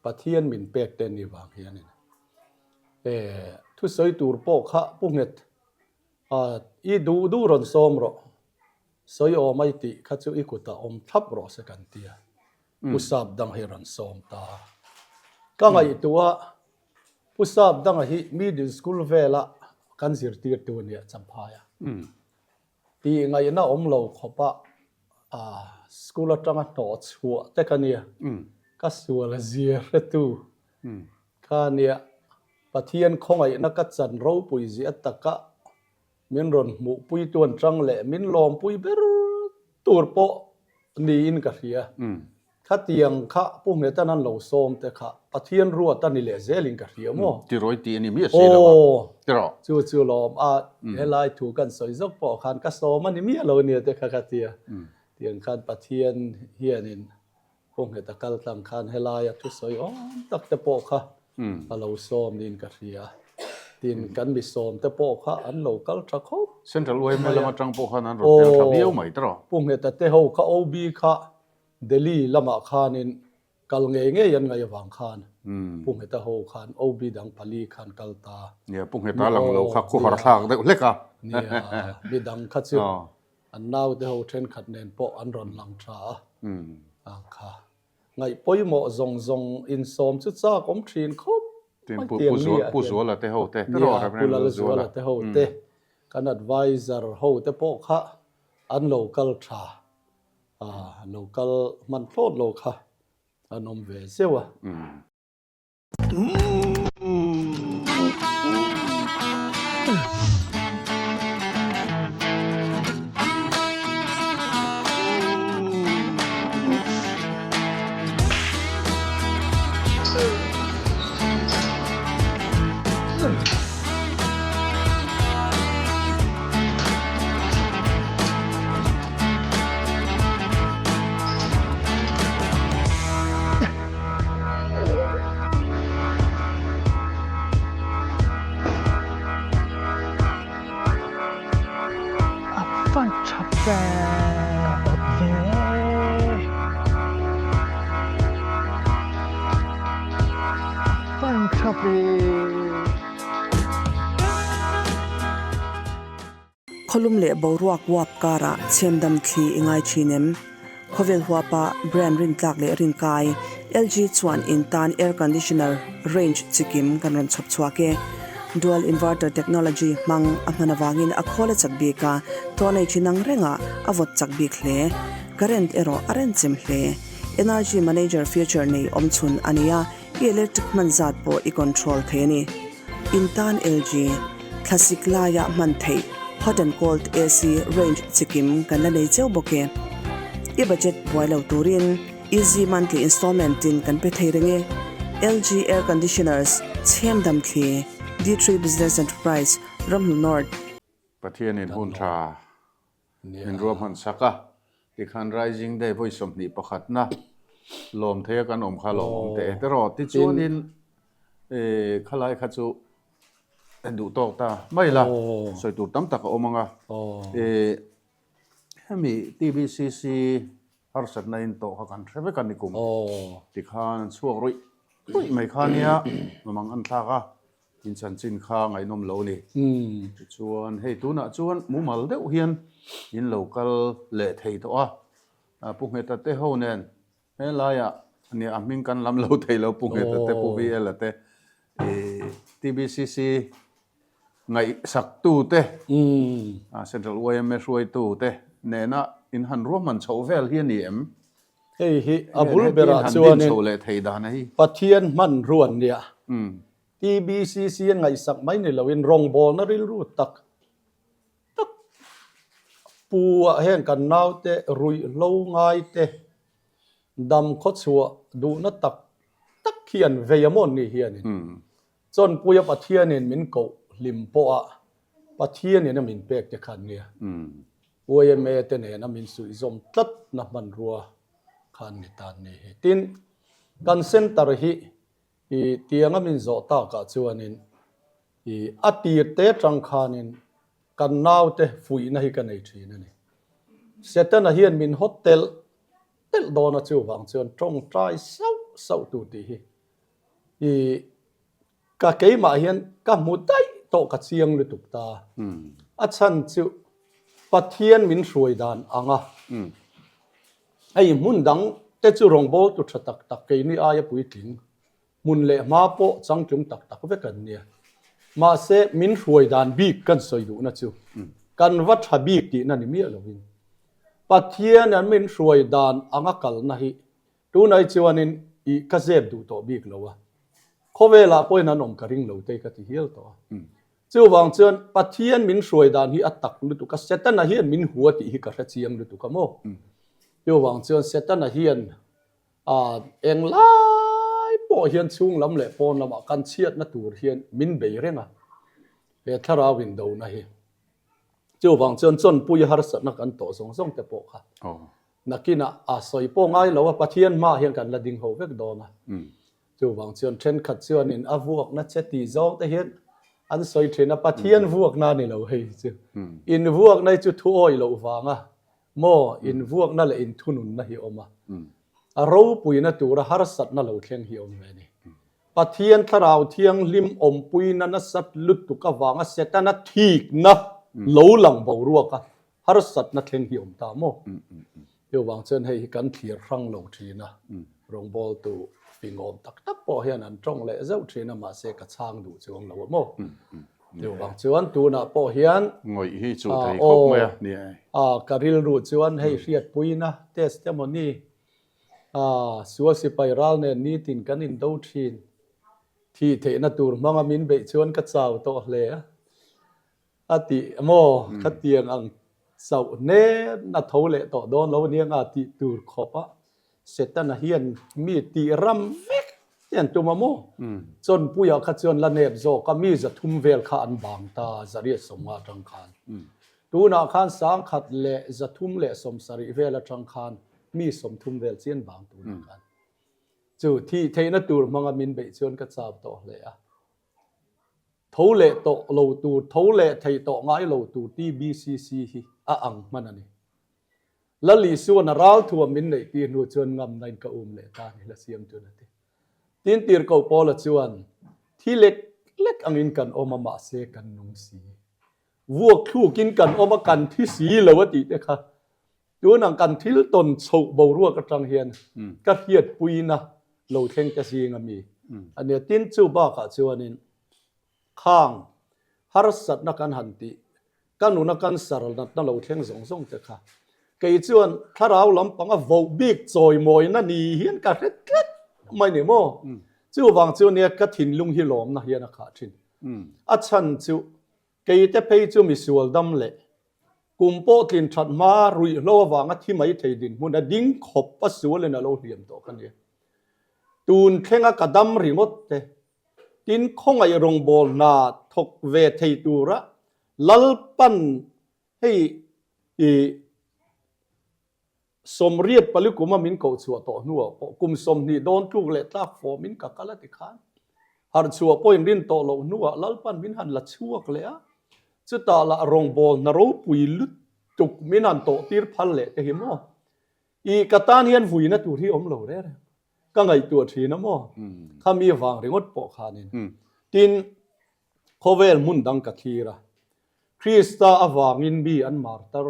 Pathian min pek te ni vang hianin e thusawi tur pawh kha Pu Nghet a i duh duh rawn sawm rawh, sawi awm ai tih kha chu i kutah awm thlap rawh se kan tia Pu Sap Dang hi rawn sawm ta. Ka ngaihtuah Pu Sap Danga hi middle school vela kan zirtirtu a nia Champhai a. Tih ngaihna awm lo khawpa school atanga hnawh chhuah te ka nia, ka sual zia hretu kha nia, Pathian khawngaihna ka chan ropui zia taka min rawn hmuhpui tuan tang leh min lawmpui ber tur pawh niin ka hria. Khatiang kha Pu Nghetan an lo sawm te kha Pathian ruat a ni leh zelin ka hria maw? Tirawi tih a ni miah si lo a, tiraw? Chu chu lawm a, helai thu kan sawi zawk pawh khan ka sawm a ni miah lo nia te kha ka ti a. Tiang khan Pathian hianin Pu Ngheta kal tlang khan helaia thu sawi awm tak te pawh kha a lo sawm niin ka hria. Tin, kan mi sawm te pawh kha an lo kal tha khawp mai a. Central yma lam atang pawh khan an rawn tel tha viau mai tiraw? Pu Ngheta te ho kha OB kha Delhi lamah khanin kal ngei ngei an ngaih avang khan Pu Ngheta ho khan OB dang pali khan kal ta. Nia, Pu Ngheta lang lo kha khuhar thlak deuh hlek a. Nia, mi dang kha chu an naute ho thenkhat nen pawh an rawn lang tha a. Ang kha. Ngaih pawimawh zawng zawng insawm chu chak awm thin khawp mai tiang mi ah Pu Zuala te ho te. Nia, Pu Lalzuala te ho te, kan advisor ho te pawh kha an lo kal tha. Lo kal hman thlawt lo kha an awm ve zeuh a. Tha ve Van tha ve. Khawlum leh boruak uap karah chhemdam thli i ngai thin em? Khawvel huapa brand rintlak leh rinkai LG chuan in tan air conditioner range chikim kan rawn chhawp chhuak e. Dual inverter technology hmang a hman avangin a khawl a chak bik a, tawlei thin ang rengah a vawt chak bik hle. Current erawh a renchem hle. Energy manager feature nei awmchhun a ni a, i electric hman zat pawh i control thei a ni. In tan LG, thlasik laia hman theih hot and cold AC range chikim kan la nei cheu bawk e. I budget buai lo turin easy monthly installment in kan pe thei reng e. LG Air Conditioners, Chhem Dam Thli, D3 Business Enterprise, Ramhnu North. Pathianin hun tha Min ruahman sak a, tikhan Rising Day vawi 21 na lawm thei a kan awm kha lawm awm teh e tiraw? Tichuanin khalai kha chu duh tawk ta mai la, sawi tur tam tak a awm ang a. Hemi TBCC harsatna in tawh kha kan hre vek a ni kum tikhan an chhuak ruih ruih mai kha nia, mamang an thlak a. In chanchin kha ngaihnawm lo ni. Tichuan hei tunah chuan mumal deuh hian in lo kal leh thei tawh a, Pu Ngheta te ho nen helaiah nia a hming kan lam lo thei lo Pu Ngheta te Pu VL-a te TBCC ngaihsaktu te Central yma hruaitu te nena in han ruahman chhoh vel hi a ni em? Hei hi a bul berah chuanin Pathian hmanrua nia TBCC a ngaihsak mai ni loin rawngbawlna rilru tak tak pu ah heng kan naute ruihhlo ngaite dam khawchhuah duhna tak tak hi an vei a maw ni hianin Chawnpuia Pathianin min koh hlim pawha Pathianin a min pek te khan nia yma te nena min suihzawm tlatna hmanrua khan ni tan ni hi. Tin, kan centre hi i tianga min zawh takah chuanin i a tir te atang khanin kan naute fuihna hi ka nei thin a ni. Setana hian min hawt telh telh dawn a chuvang chuan tawngtai sauh sauh tur tih hi I ka keimah hian ka hmu daih tawh ka chiang lutuk ta. A chhan chu Pathian min hruai dan ang a. Hei hmun dang te chu rawngbawltu tha tak tak keini aia puitling hmun leh hma pawh changtlung tak tak vek an nia. Mahse min hruai dan bik kan sawi duhna chu kan va tha bik tihna ni miah lovin Pathian an min hruai dan anga kalna hi Tunai chuanin i ka zep duh tawh bik lo a, khawvelah pawhin an awm ka ring lo te ka ti hial tawh a. Chuvang chuan Pathian min hruai dan hi a tak lutuk a, Setana hian min hua tih hi ka hre chiang lutuk a maw? Chuvang chuan Setana hian englai pawh hian chhung lam leh pawn lamah kan chhiatna tur hian min bei reng a, he thlarau indona hi. Chuvang chuan chawnpui harsatna kan tawh zawng zawng te pawh kha Nakinah a sawi pawh ngai lo a, Pathian hmaah hian kan la ding ho vek dawn a. Chuvang chuan thenkhat chuanin a vuakna che tih zawng te hian an sawi thin a, Pathian vuakna a ni lo hei chu. In vuakna hi chu thu awih loh vanga maw in vuakna leh in thununna hi awm a. A ropuina tura harsatna lo thleng hi awm ve a ni. Pathian Thlarau Thianghlim awmpuina nasat lutuk avanga Setana thikna lo lang boruak a, Harsatna thleng hi awm ta maw? Chuvang chuan hei hi kan thlir hrang lo thin a, rawngbawltu fingawm tak tak pawh hian an tawng leh zeuh thin a, mahse ka chhang duh chuang lo a maw? Chuvang chuan tunah pawh hian Ngawih hi chu thei khawp mai a, ni e. Ka rilru chuan hei hriatpuina testimony, sual sipai ral nen nitin kan indo thin, thih theihna tur hmanga min beih chuan ka chau tawh hle a. A ti maw? Khatiang ang chauh hnen a tho leh tawh dawn lo ania nga tih tur khawp a Setana hian mi tih ram vek te an tum a maw? Chawnpuia kha chuan la nep zawk a, mi 300 vel kha an bang ta 150 atang khan. Tunah khan 1370 vel atang khan mi 30 vel chian bang tunah khan. Chu thih theihna tur hmanga min beih chuan ka chau tawh hle a. Tho leh tawh lo tur, tho leh thei tawh ngai lo tur TBCC hi a ang hman a ni. Lal Isuan a ral thuam min neih tir hnu chuan ngamna in ka um leh ta a ni, la siam chuan a ti. Tin tirhkoh Paula chuan, Thi lek lek angin kan awm a, mahse kan nung si. Vuak thlukin kan awm a, kan thi si lo a tih te kha Tunang kan thil tawn chhoh boruak atang hian ka hriatpuina lo thleng te zing a mi a nia. Tin, chu bakah chuanin khang harsatna kan han tih, ka nuna cancer natna lo thleng zawng zawng te kha kei chuan thlarau lampanga voh bik chawimawina ni hian ka hre tlat mai ni maw? Chuvang chu nia ka thinlung hi lawmna hian a khah thin. A chhan chu Keite phei chu misual dam leh kum pawh tlin that hma ruihhlo avanga thi mai thei dinhmun a ding khawp a sualin a lo hliam tawh ka nia. Tun thlenga ka dam ringawt te, tin khawngaih rawngbâwl hna thawk ve thei tura Lalpan hei i 80 pali kuma min koh chhuah tawh hnuah pawh kum 20 dawn tluk leh tlak fawmin ka kal a ti khan harh chhuah pawhin rin tawh loh hnuah Lalpan min han la chhuak leh a, chutah lah rawngbâwl hna ropui lutuk min han tawh tir phal leh te hi maw? I ka tan hian vuina tur hi awm lo reng reng ka ngaihtuah thin a maw? Khami vang ringawt pawh khanin. Tin, khawvel hmun dang ka thlir a, Krista avangin mi an martar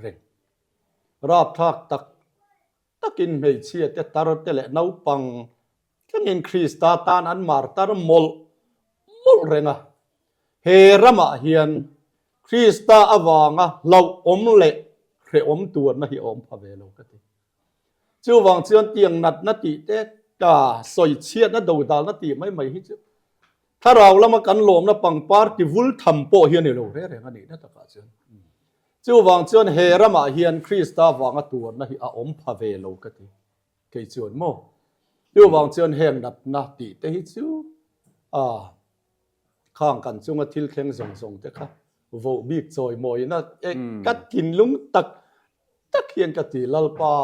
reng. Rapthlak tak takin hmeichhia te tar te leh naupang thlengin Krista tan an martar mawlh mawlh reng a. He ramah hian Krista avanga hlauhawm leh hrehawm tuarna hi a awm pha ve lo ka ti. Chuvang chuan tiang natna tih te ka sawi chhiatna dodalna tih mai mai hi chu thlarau lama kan lawmna pangpar ti vul tham pawh hi a ni lo reng reng a nihna takah chuan. Chuvang chuan he ramah hian Krista vanga tuarna hi a awm pha ve lo ka ti kei chuan maw. Chuvang chuan heng natna tih te hi chu a khang kan chunga thil thleng zawng zawng te kha voh bik chawi mawina e ka thinlung tak tak hian ka ti Lalpa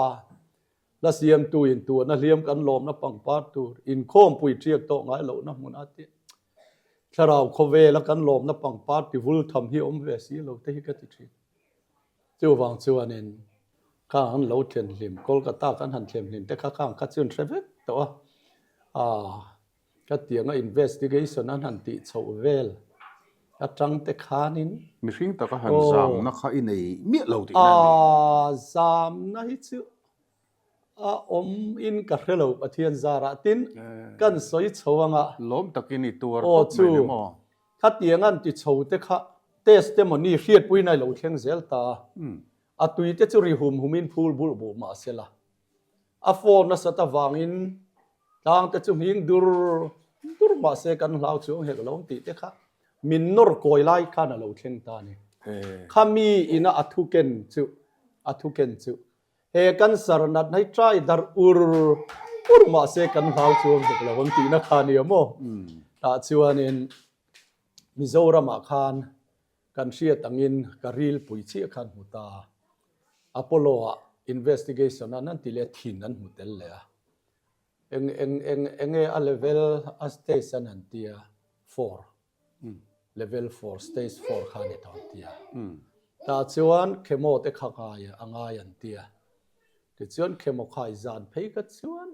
la siamtu in tuahna hliam kan lawmna pangpar tur inkhawmpui ṭiak tawh ngai lohna hmun a ti thlarau khawvela kan lawmna pangpar ti vul tham hi awm ve si lo te hi ka ti ṭhin. Chuvang chuanin khang an lo thlen hlim Kolkata kan han thlen hlim te kha khang kha chu an hre vek tawh a, aah Ka tianga investigation an han tih chhoh vel atang te khanin. Mihring taka han zamna kha i nei miah lo tihna a ni. Aaa zamna hi chu a awm in ka hre lo Pathian zarah tin kan sawi chho anga. Lawm takin i tuar tawp mai ni maw? Khatiang an ti chho te kha testimony hriatpuina i lo thleng zel ta a, a tui te chu ri hum humin phul bulh bulh mah sela. A phone nasat avangin tlang te chu nghing dur dur mahse kan hlau chuang hek lo ang tih te kha min nawr kawi lai khan a lo thleng ta a ni. Khami ina a thu ken chu a thu ken chu he cancer natna hi try darh ur ur mahse kan hlau chuang hek lo ang tihna kha a nia maw? Tah chuanin Mizoramah khan Kan hriat angin ka ril pui chiah khan hmu ta. Apollo ah investigation an an ti leh thin an hmu tel leh a. Eng eng eng enge a level a stage an han tia four level four stage four kha a ni tawh an tia. Tah chuan chemo te kha ngai a ngai an tia. Tichuan chemo khai zan phei kha chuan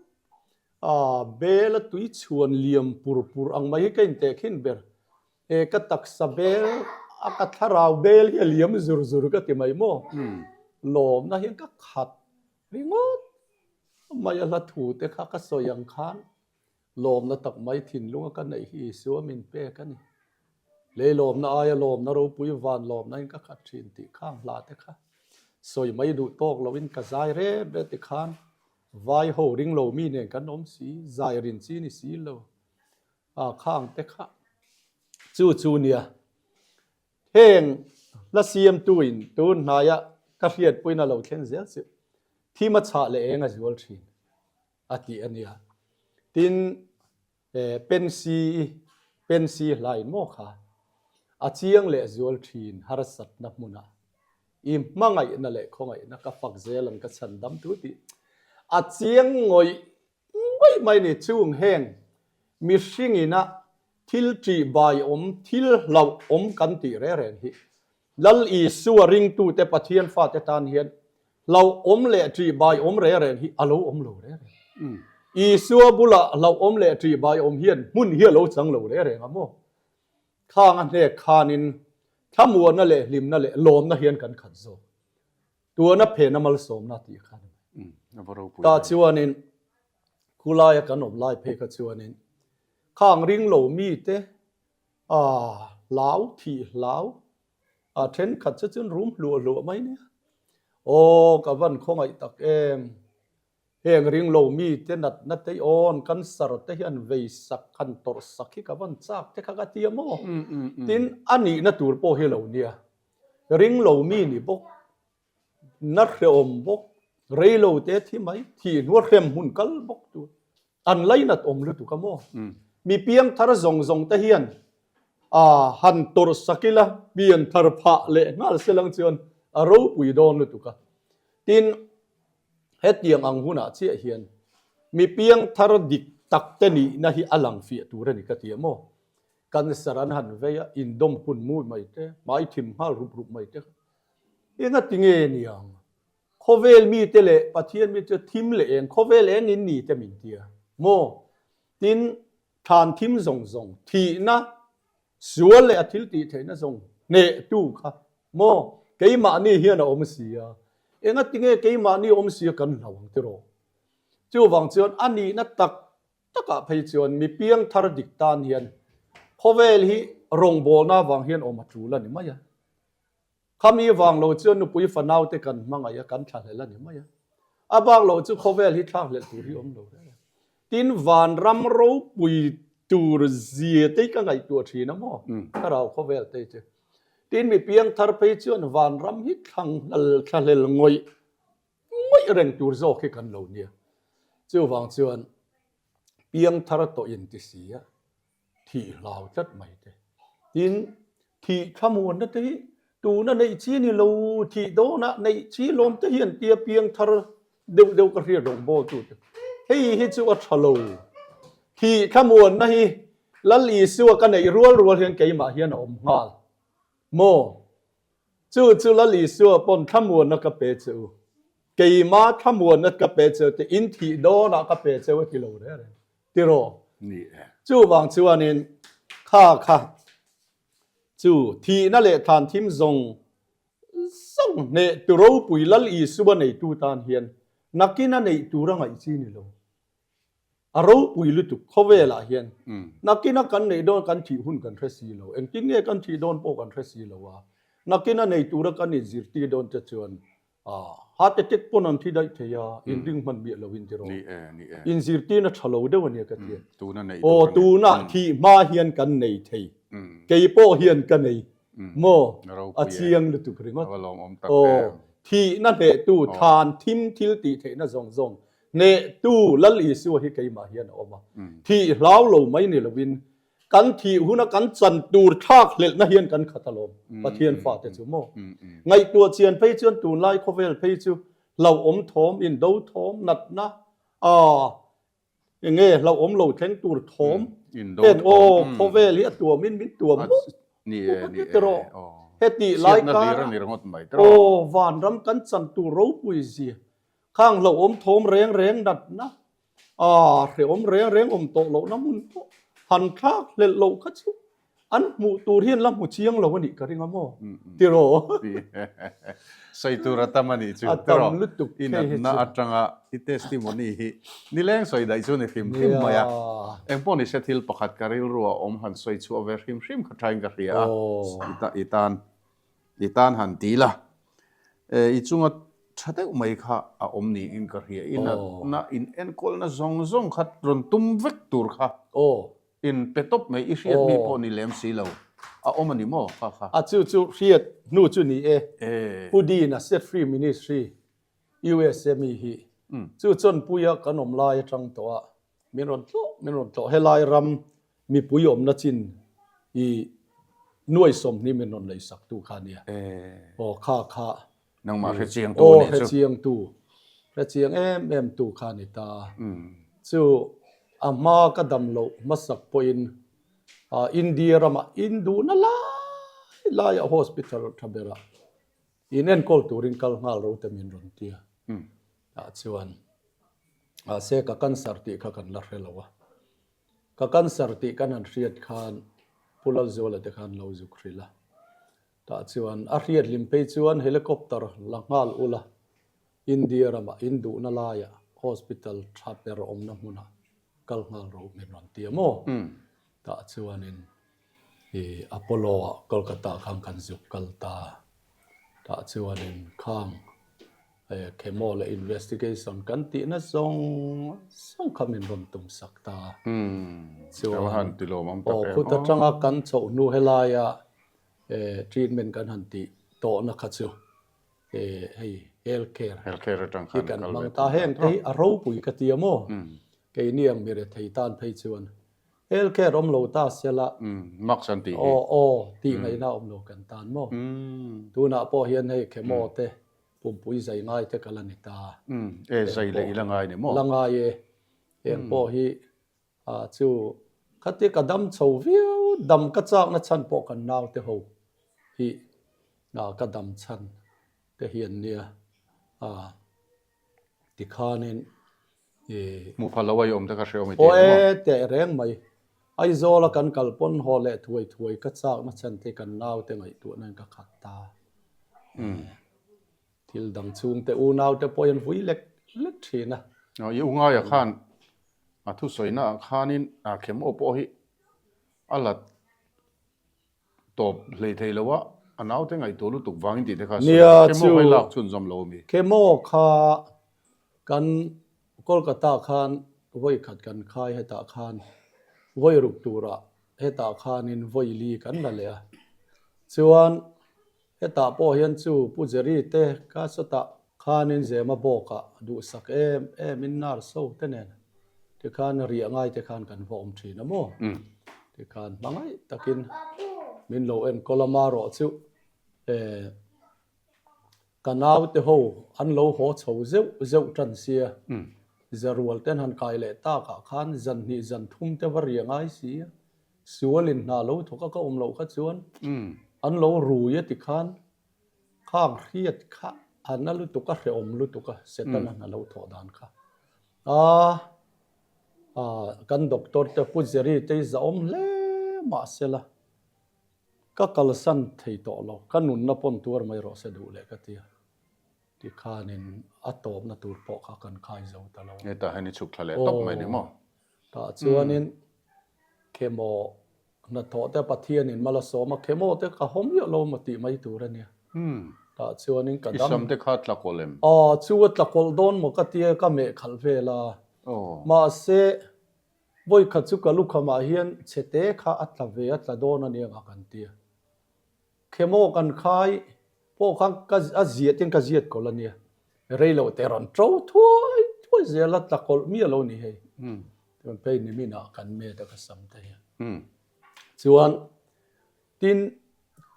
a bel a tui chhuan liam pur pur ang mai hi ka inteh khin ber. He ka taksa bel a ka thlarau bel hi a liam zur zur ka ti mai maw? Lawmna hian ka khat ringawt mai a hla thu te kha ka sawi ang khan lawmna tak mai thinlung a ka neih hi Isua min pek a ni. Lei lawmna aia lawmna ropui van lawmna in ka khat thin tih khang hla te kha sawi mai duh tawk loin ka zai rep rep ti khan vai ho ring lo mi nen kan awm si, zai rin chi ni si lo. A khang te kha chu chu nia. Heng hla siamtu in tun hnaia ka hriatpuina lo thleng zel chu thim a chhah leh eng a zual thin a tih a nia. Tin Pensi i Pensi hla in maw kha a chiang leh zual thin harsatna hmunah i hmangaihna leh khawngaihna ka fak zel ang ka chhan dam tu tih a chiang ngawih Ngawih mai ni chung heng mihringina. Thil ṭihbaiawm, thil hlauhawm kan tih reng reng hi Lal Isua ringtute Pathian fate tan hian hlauhawm leh ṭihbaiawm reng reng hi a lo awm lo reng reng. Isua bulah hlauhawm leh ṭihbaiawm hian hmun hi a lo chang lo reng reng a maw? Khang a hnek khanin thlamuanna leh hlimna leh lawmna hian kan khat zawk. Tuana phena malsawmna tih kha a ni mai. Tah chuanin khulaia kan awm lai phei kha chuanin khang ring lo mite a hlau thih hlau a thenkhat chu chuan rum hluah hluah mai nia. Aw ka van khawngaih tak em. Heng ring lo mite natna te awn cancer te hian vei sak han tawrh sak hi ka van chak te kha ka ti a maw. Tin a nihna tur pawh hi lo nia. Ring lo mi ni bawk, na hrehawm bawk, rei lo te thi mai, thih hnua hrem hmun kal bawk tur an lainat awm lutuk a maw? Mi piang thar zawng zawng te hian a han tawrh sak ila pian thar phah leh nghal se lang chuan a ropui dawn lutuk a. Tin, hetiang ang hunah chiah hian mi piang thar dik tak te nihna hi a lang fiah tur a ni ka ti a maw? Cancer an han vei a, indawm hun mui mai te, hmai thim nghal rup rup mai te kha engati nge niang? Khawvel mite leh Pathian mite chu thim leh eng, khawvel eng in ni te min tia maw? Tin, thlan thim zawng zawng, thihna, sual leh a thil tih theihna zawng hnehtu kha maw? Keimahni hian a awm si a, engati nge keimahni awm si a kan hlau ang tiraw? Chuvang chuan a nihna tak Takah phei chuan mi piang thar dik tan hian khawvel hi rawngbawlna avang hian awm a tul a ni mai a. Khami vang lo chuan nupui fanau te kan hmangaih a, kan thlahlel a ni mai a. A bak lo chu khawvel hi thlakhlelh tur hi awm lo reng a. Tin, vanram ropui tur zia te hi ka ngaihtuah thin a maw? Thlarau khawvel te chu. Tin, mi piang thar phei chuan vanram hi thlahlel ngawih ngawih reng tur zawk hi kan lo nia. Chuvang chuan piang thar tawh in ti si a, thih hlau tlat mai te. Tin, thih thlamuanna te hi tuna neih chi ni lo, thih dawnah neih chi lawm te hian tia piang thar deuh deuh ka hriat rawng bawl tu te. Hei hi chu a tha lo. Thih thlamuanna hi Lal Isua ka neih rual rual hian keimah hian a awm nghal. Maw? Chu chu Lal Isua pawn thlamuanna ka pe che u, keima thlamuanna ka pe che u tih in thih dawnah ka pe che u a ti lo reng reng, ti rawh. Ni e. Chuvang chuanin kha kha chu thihna leh thlan thim zawng zawng hneh tu ropui Lal Isua neitu tan hian nakin a neih tur a ngaih chi ni lo. A ropui lutuk khawvelah hian nakina kan neih dawn kan thih hun kan hre si lo, engtin nge kan thih dawn pawh kan hre si lo a, nakina nei tura kan inzirtir dawn te chuan heart attack pawn an thi daih thei a, inring hman miah lo in tiraw? Inzirtirna tha lo deuh a nia ka ti a. Aw tuna thih hma hian kan nei thei, kei pawh hian ka nei Maw? A chiang lutuk ringawt. Aw, thihna hnehtu, thlan thim thil tih theihna zawng zawng hnehtu Lal Isua hi keimah hian a awm a. Thih hlau lo mai ni lovin kan thih huna kan chan tur thlak hlelhna hian kan khat alawm Pathian fate chu maw? Ngaihtuah chian phei chuan tunlai khawvel phei chu hlauhawm thawm, indo thawm, natna, aa, Enge hlauhawm lo thleng tur thawm ten aw khawvel hi a tuam in min tuam mup mup a ti tiraw hetih lai kar aw vanram kan chan tur ropui zia khang hlauhawm thawm reng reng natna a hrehawm reng reng awm tawh lohna hmun pawh han thlak hlelh loh kha chu An hmuh tur hian la hmu chiang lo a nih ka ring a maw? Tiraw? Sawi tur a tam a nih chu. A tam lutuk I natna atanga i testimony hi nileng sawi daih chu ni hrim hrim mai a. Engpawh ni se thil pakhat ka rilru a awm han sawi chhuah ve hrim hrim kha thain ka hria a. I tan i tan han ti la. I chunga tha deuh mai kha a awm niin ka hria. I natna in enkawlna zawng zawng kha rawn tum vek tur kha. In pe tawp mai, i hriat mi pawh ni lem si lo, a awm a ni maw kha kha? A chu chu hriat hnu chu ni e. Pu Dean a Set Free Ministry, USA mi hi chu chawnpuia kan awm lai atang tawh a, min rawn tlawh min rawn tlawh. Helai ram mipui awmna chin i nuai 20 min rawn leisak tu kha nia. Aw kha kha Nangmah hrechiang tu a nih chu. Aw hrechiang tu, hrechiang em em tu kha a ni ta. Chu a hma ka dam loh hmasak pawhin India ramah in duhna lai laiah hospital tha berah in enkawl turin kal nghal ro te min rawn ti a. Tah chuan mahse ka cancer tih kha kan la hre lo a. Ka cancer tih kan han hriat khan Pu Lalzuala te khan lo zuk hrilh a. Tah chuan a hriat hlim phei chuan helicopter la nghal ula India ramah in duhna laiah hospital tha ber awmna hmunah kal nghal ro min rawn ti a maw? Tah chuanin i Apollo ah Kolkata khan kan zuk kal ta. Tah chuanin khang chemo leh investigation kan tihna zawng zawng kha min rawn tum sak ta. Chuan aw khut atanga kan chhoh hnu helaia treatment kan han tih tawhna kha chu hei health care hi kan hmang ta. Heng te hi a ropui ka ti a maw? Keini ang mi rethei tan phei chuan health care awm lo ta sela aw aw tih ngaihna awm lo kan tan maw? Tunah pawh hian hei chemo te pumpui zai ngai te ka la ni ta. La ngai e. Heng pawh hi Ah chu khatia ka dam chho viau, dam ka chakna chhan pawh kan naute ho hi ah ka dam chhan te hi an nia ah tikhanin ih. Hmuh pha lo a i awm te ka hre awm i ti ang maw? Aw e teh reng mai, Aizawl a kan kal pawn haw leh thuai thuai ka chakna chhan te kan naute ngaihtuahna in ka khat ta. Thil dang chhungte unaute pawhin an vui lek lek thin a. I u ngaia khan a thusawi ah khanin a khem aw pawh hi a la tawp hlei thei lo a, a naute ngaihtuah lutuk vangin tih te kha a sawi a, Nia Khemo chu kha i lak chhunzawm lo ami? Khemo kha kan Kolkata khan vawi khat kan khai hetah khan vawi ruk turah hetah khanin vawi li kan la leh a, chuan Hetah pawh hian chu Pu Jerry te ka sawtah khanin Zema bawkah duhsak em em in nurse ho te nen tikhan riah ngai te khan kan va awm thin a maw? Tikhan hmangaih takin min lo enkawl a marawh chu eh ka naute ho an lo haw chho zeuh zeuh tan sia Zarual ten han kai leh takah khan zan hnih zan thum te va riah ngai si a. Sualin hna lo thawk a ka awm loh kha chuan an lo rui a ti khan khang hriat kha a na lutuk a hrehawm lutuk a Setana hna lo thawh dan kha a kan doctor te Pu Jerry te hi zahawm hle mahsela ka kalsan thei tawh lo ka nunna pawn tuar mai rawh se duh leh ka tia. Tikhanin a tawpna tur pawh kha kan khai zo ta lo. Hetah hian i chhuk thla leh tawp mai ni maw? Tah chuanin Khemaw hnathawh te Pathianin mal a sawm a, Khemaw te ka haw miah lo maw tih mai tur a nia. Tah chuanin ka dam. I sam te kha tla kawlh em? Aw, chu a tla kawlh dawn maw ka tia ka meh khalh vel a. Mahse, vawikhat chu ka lukhamah hian chhete kha a tla ve a tla dawn a nia nga kan tia. Khemaw kan khai pawh khan ka a ziat in ka ziat kawlh a nia. Rei lo te rawn to thuai thuai zel a tla kawlh miah lo ni hei. Chuan phei nimin ah kan met a ka sam te hian. Chuan tin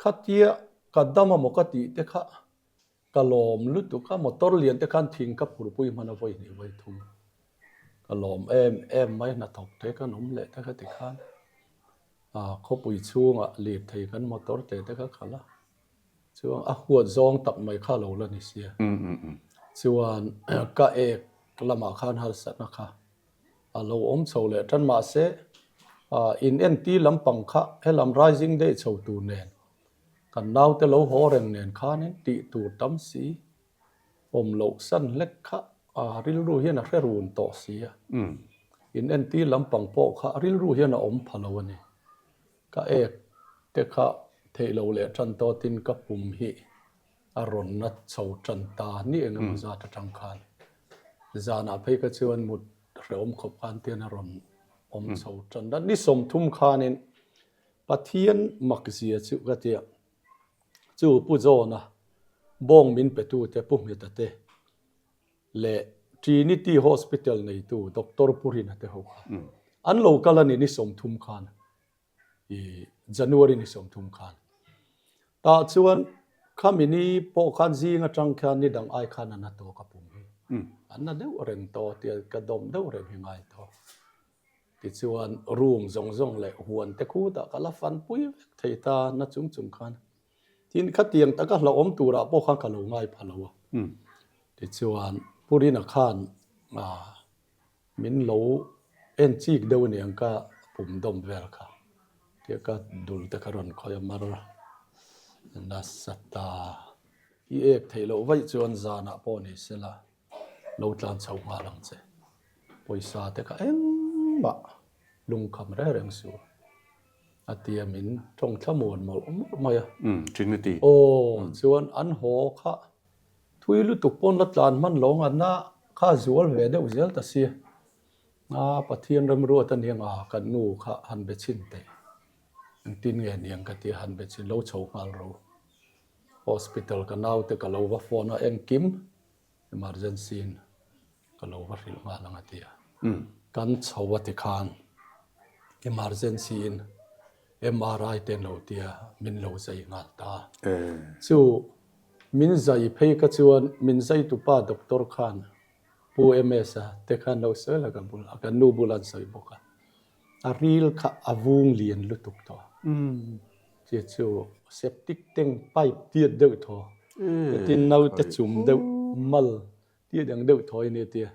khatia ka dam amaw ka tih te kha Ka lawm lutuk a, motor lian te khan thing ka phurpui hman a vawi hnih vawi thum. Ka lawm em em mai, hnathawk te kan awm leh te kha ti khan ah khawpui chhungah lirthei kan motor te te kha khalh a, chuan a huat zawng tak mai kha lo la ni sia. Chuan ka ek lamah khan harsatna kha a lo awm chho leh tan mahse ah in entir lampang kha helam Rising Day chho tur nen Kan naute lo haw reng nen khanin tih tur tam si, awm loh san hlek kha a rilru hian a hre run tawh si a. In entir lampang pawh kha rilru hian a awm pha lo a ni. Ka ek te kha theih lo leh tan tawtin ka pum hi a rawn na chho tan ta ni eng emaw zat atang khan. Zanah phei kha chuan mut hrehawm khawp khan tian a rawn awm chho tan a. Ni 30 khanin Pathian mak zia chu ka tia. Chu Pu John-a bawng min petute Pu Hmeta te leh Trinity Hospital neitu Doctor Pu Rina te ho kha an lo kal a ni ni 30 khan i January ni 30 khan. Tah chuan khami ni pawh khan zing atang khian ni dang ai khan a na tawk a pum hi. An na deuh reng tawh tia ka dawm deuh reng hi ngai tawh. Tichuan room zawng zawng leh huan te khutah ka la fanpui vek thei ta na chung chung khan. Tin, khatiang taka hlauhawm turah pawh khan ka lo ngai pha lo a. Tichuan Pu Rina khan min lo en chik deuh aniang ka pum dawm vel kha. Tia ka dul te ka rawn khawih a mar nasa ta. I ek theih loh vaih chuan zanah pawh ni sela lo tlan chho nghal ang che. Pawisa te kha engmah lungkham reng reng suh a tia min tawng thlamuan mawlh mawlh mai a. Trinity. Aw chuan an haw kha thui lutuk pawn la tlan hman lo ang a na kha zual ve deuh zel ta sia. A Pathian remruat a nia kan nu kha han be chhin teh. Engtin nge niang ka tia han be chhin lo chho nghal ro. Hospital ka naute ka lo va phone a engkim emergency in ka lo va hrilh nghal ang a ti a. Kan chho a ti khan emergency in MRI te an lo tia min lo zai nghal ta. Chu min zai phei kha chuan min zai tupa doctor khan Pu MS a te khan lo sawi la ka bul a kan nu bula an sawi bawk a. A ril kha a vung lian lutuk tawh. Chi chu septic tank pipe tiat deuh thaw tin naute chum deuh mal tiat ang deuh thaw in tia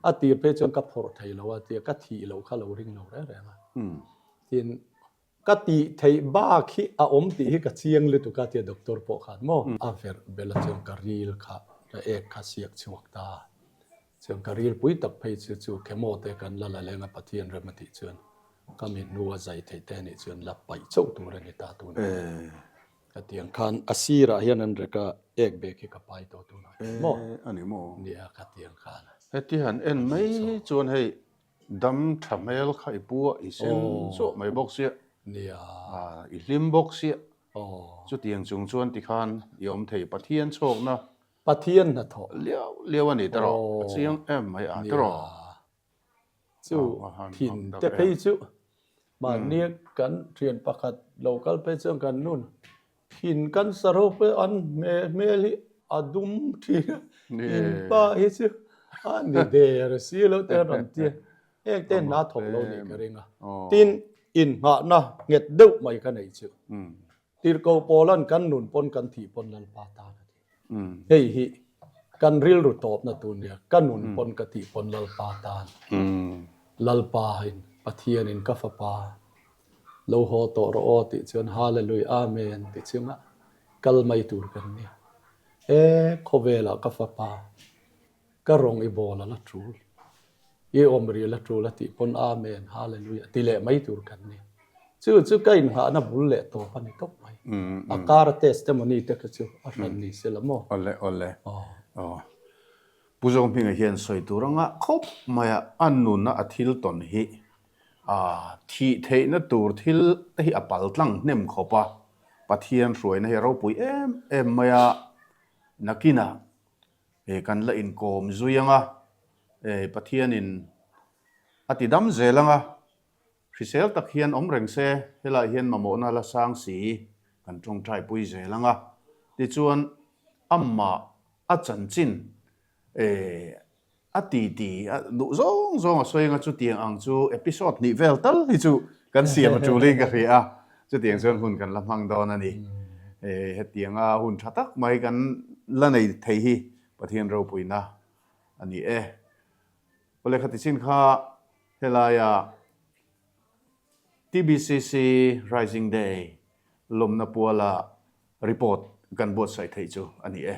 a tir phei chuan ka phawrh thei lo a tia ka thih loh kha lo ring lo reng reng a tin ka tih theih bak hi a awm tih hi ka chiang lutuk a tia doctor pawh khan maw a verh bel a chuan ka ril kha ka ek kha siak chhuak ta Chuan ka rilpui tak phei chu chu chemo te kan la la leng a Pathian rem a tih chuan ka mi hnu a zai theih te anih chuan la paih chauh tur a ni ta tunah hian. Ka ti ang khan a sirah hian an rek a ek bek hi ka pai tawh tunah hian maw? A ni maw? Nia ka ti ang khan. Heti han en mai chuan hei dam tha hmel kha i pu a i sen chuah mai bawk sia. Nia. I hlim bawk sia. Chutiang chung chuan tikhan i awm thei Pathian chhawkna Pathian hnathawh. Liau liau a ni ta rawh, a chiang em mai a ti rawh. Chu thin te phei chu mahni kan thian pakhat lo kal phei chuan kan nun thin cancer ho pawh an hmel hi a dum thin a, in pa hi chu a ni der si lo te an rawn ti a, heng te hna thawk lo nih ka ring a. Tin, inngahna nghet deuh mai ka nei chu. Tirhkoh Paula'n kan nun pawn kan thih pawn Lalpa tan a ti. Hei hi kan rilru tawpna tur nia, ka nun pawn ka thih pawn Lalpa tan. Lalpa in, Pathian in ka fapa lo haw tawh rawh aw tih chuan Hallelujah Amen ti chunga kal mai tur kan nia. E khawvelah ka fapa Ka rawng i bawl a la tul, i awm ri a la tul a tih pawn Amen, Hallelujah ti leh mai tur kan ni. Chu chu ka inngahna bul leh tawp a ni tawp mai. A kar a testimony te kha chu a hran ni se la maw? Awle, awle. Aw. Pu Zohminga hian sawi tur a ngah khawp mai a, a nuna a thil tawn hi a thih theihna tur thil te hi a pal tlang hnem khawp a, Pathian hruaina hi a ropui em em mai a, nakinah Eh kan la inkawm zui ang a, eh Pathianin a ti dam zel ang a, hrisel tak hian awm reng se, helaiah hian mamawhna la sang si kan tawngtai pui zel ang a, tichuan amah a chanchin eh a titi a duh zawng zawng a sawi ang a, chutiang ang chu episode hnih vel tal hi chu kan siam a tulin ka hria a, Chutiang chuan hun kan la hmang dawn a ni. Hetianga hun tha tak mai kan la nei thei hi Pathian ropuina a ni e. Aw lehkha tichin kha helaia TBCC Rising Day lawmna puala report kan buatsaih theih chu a ni e.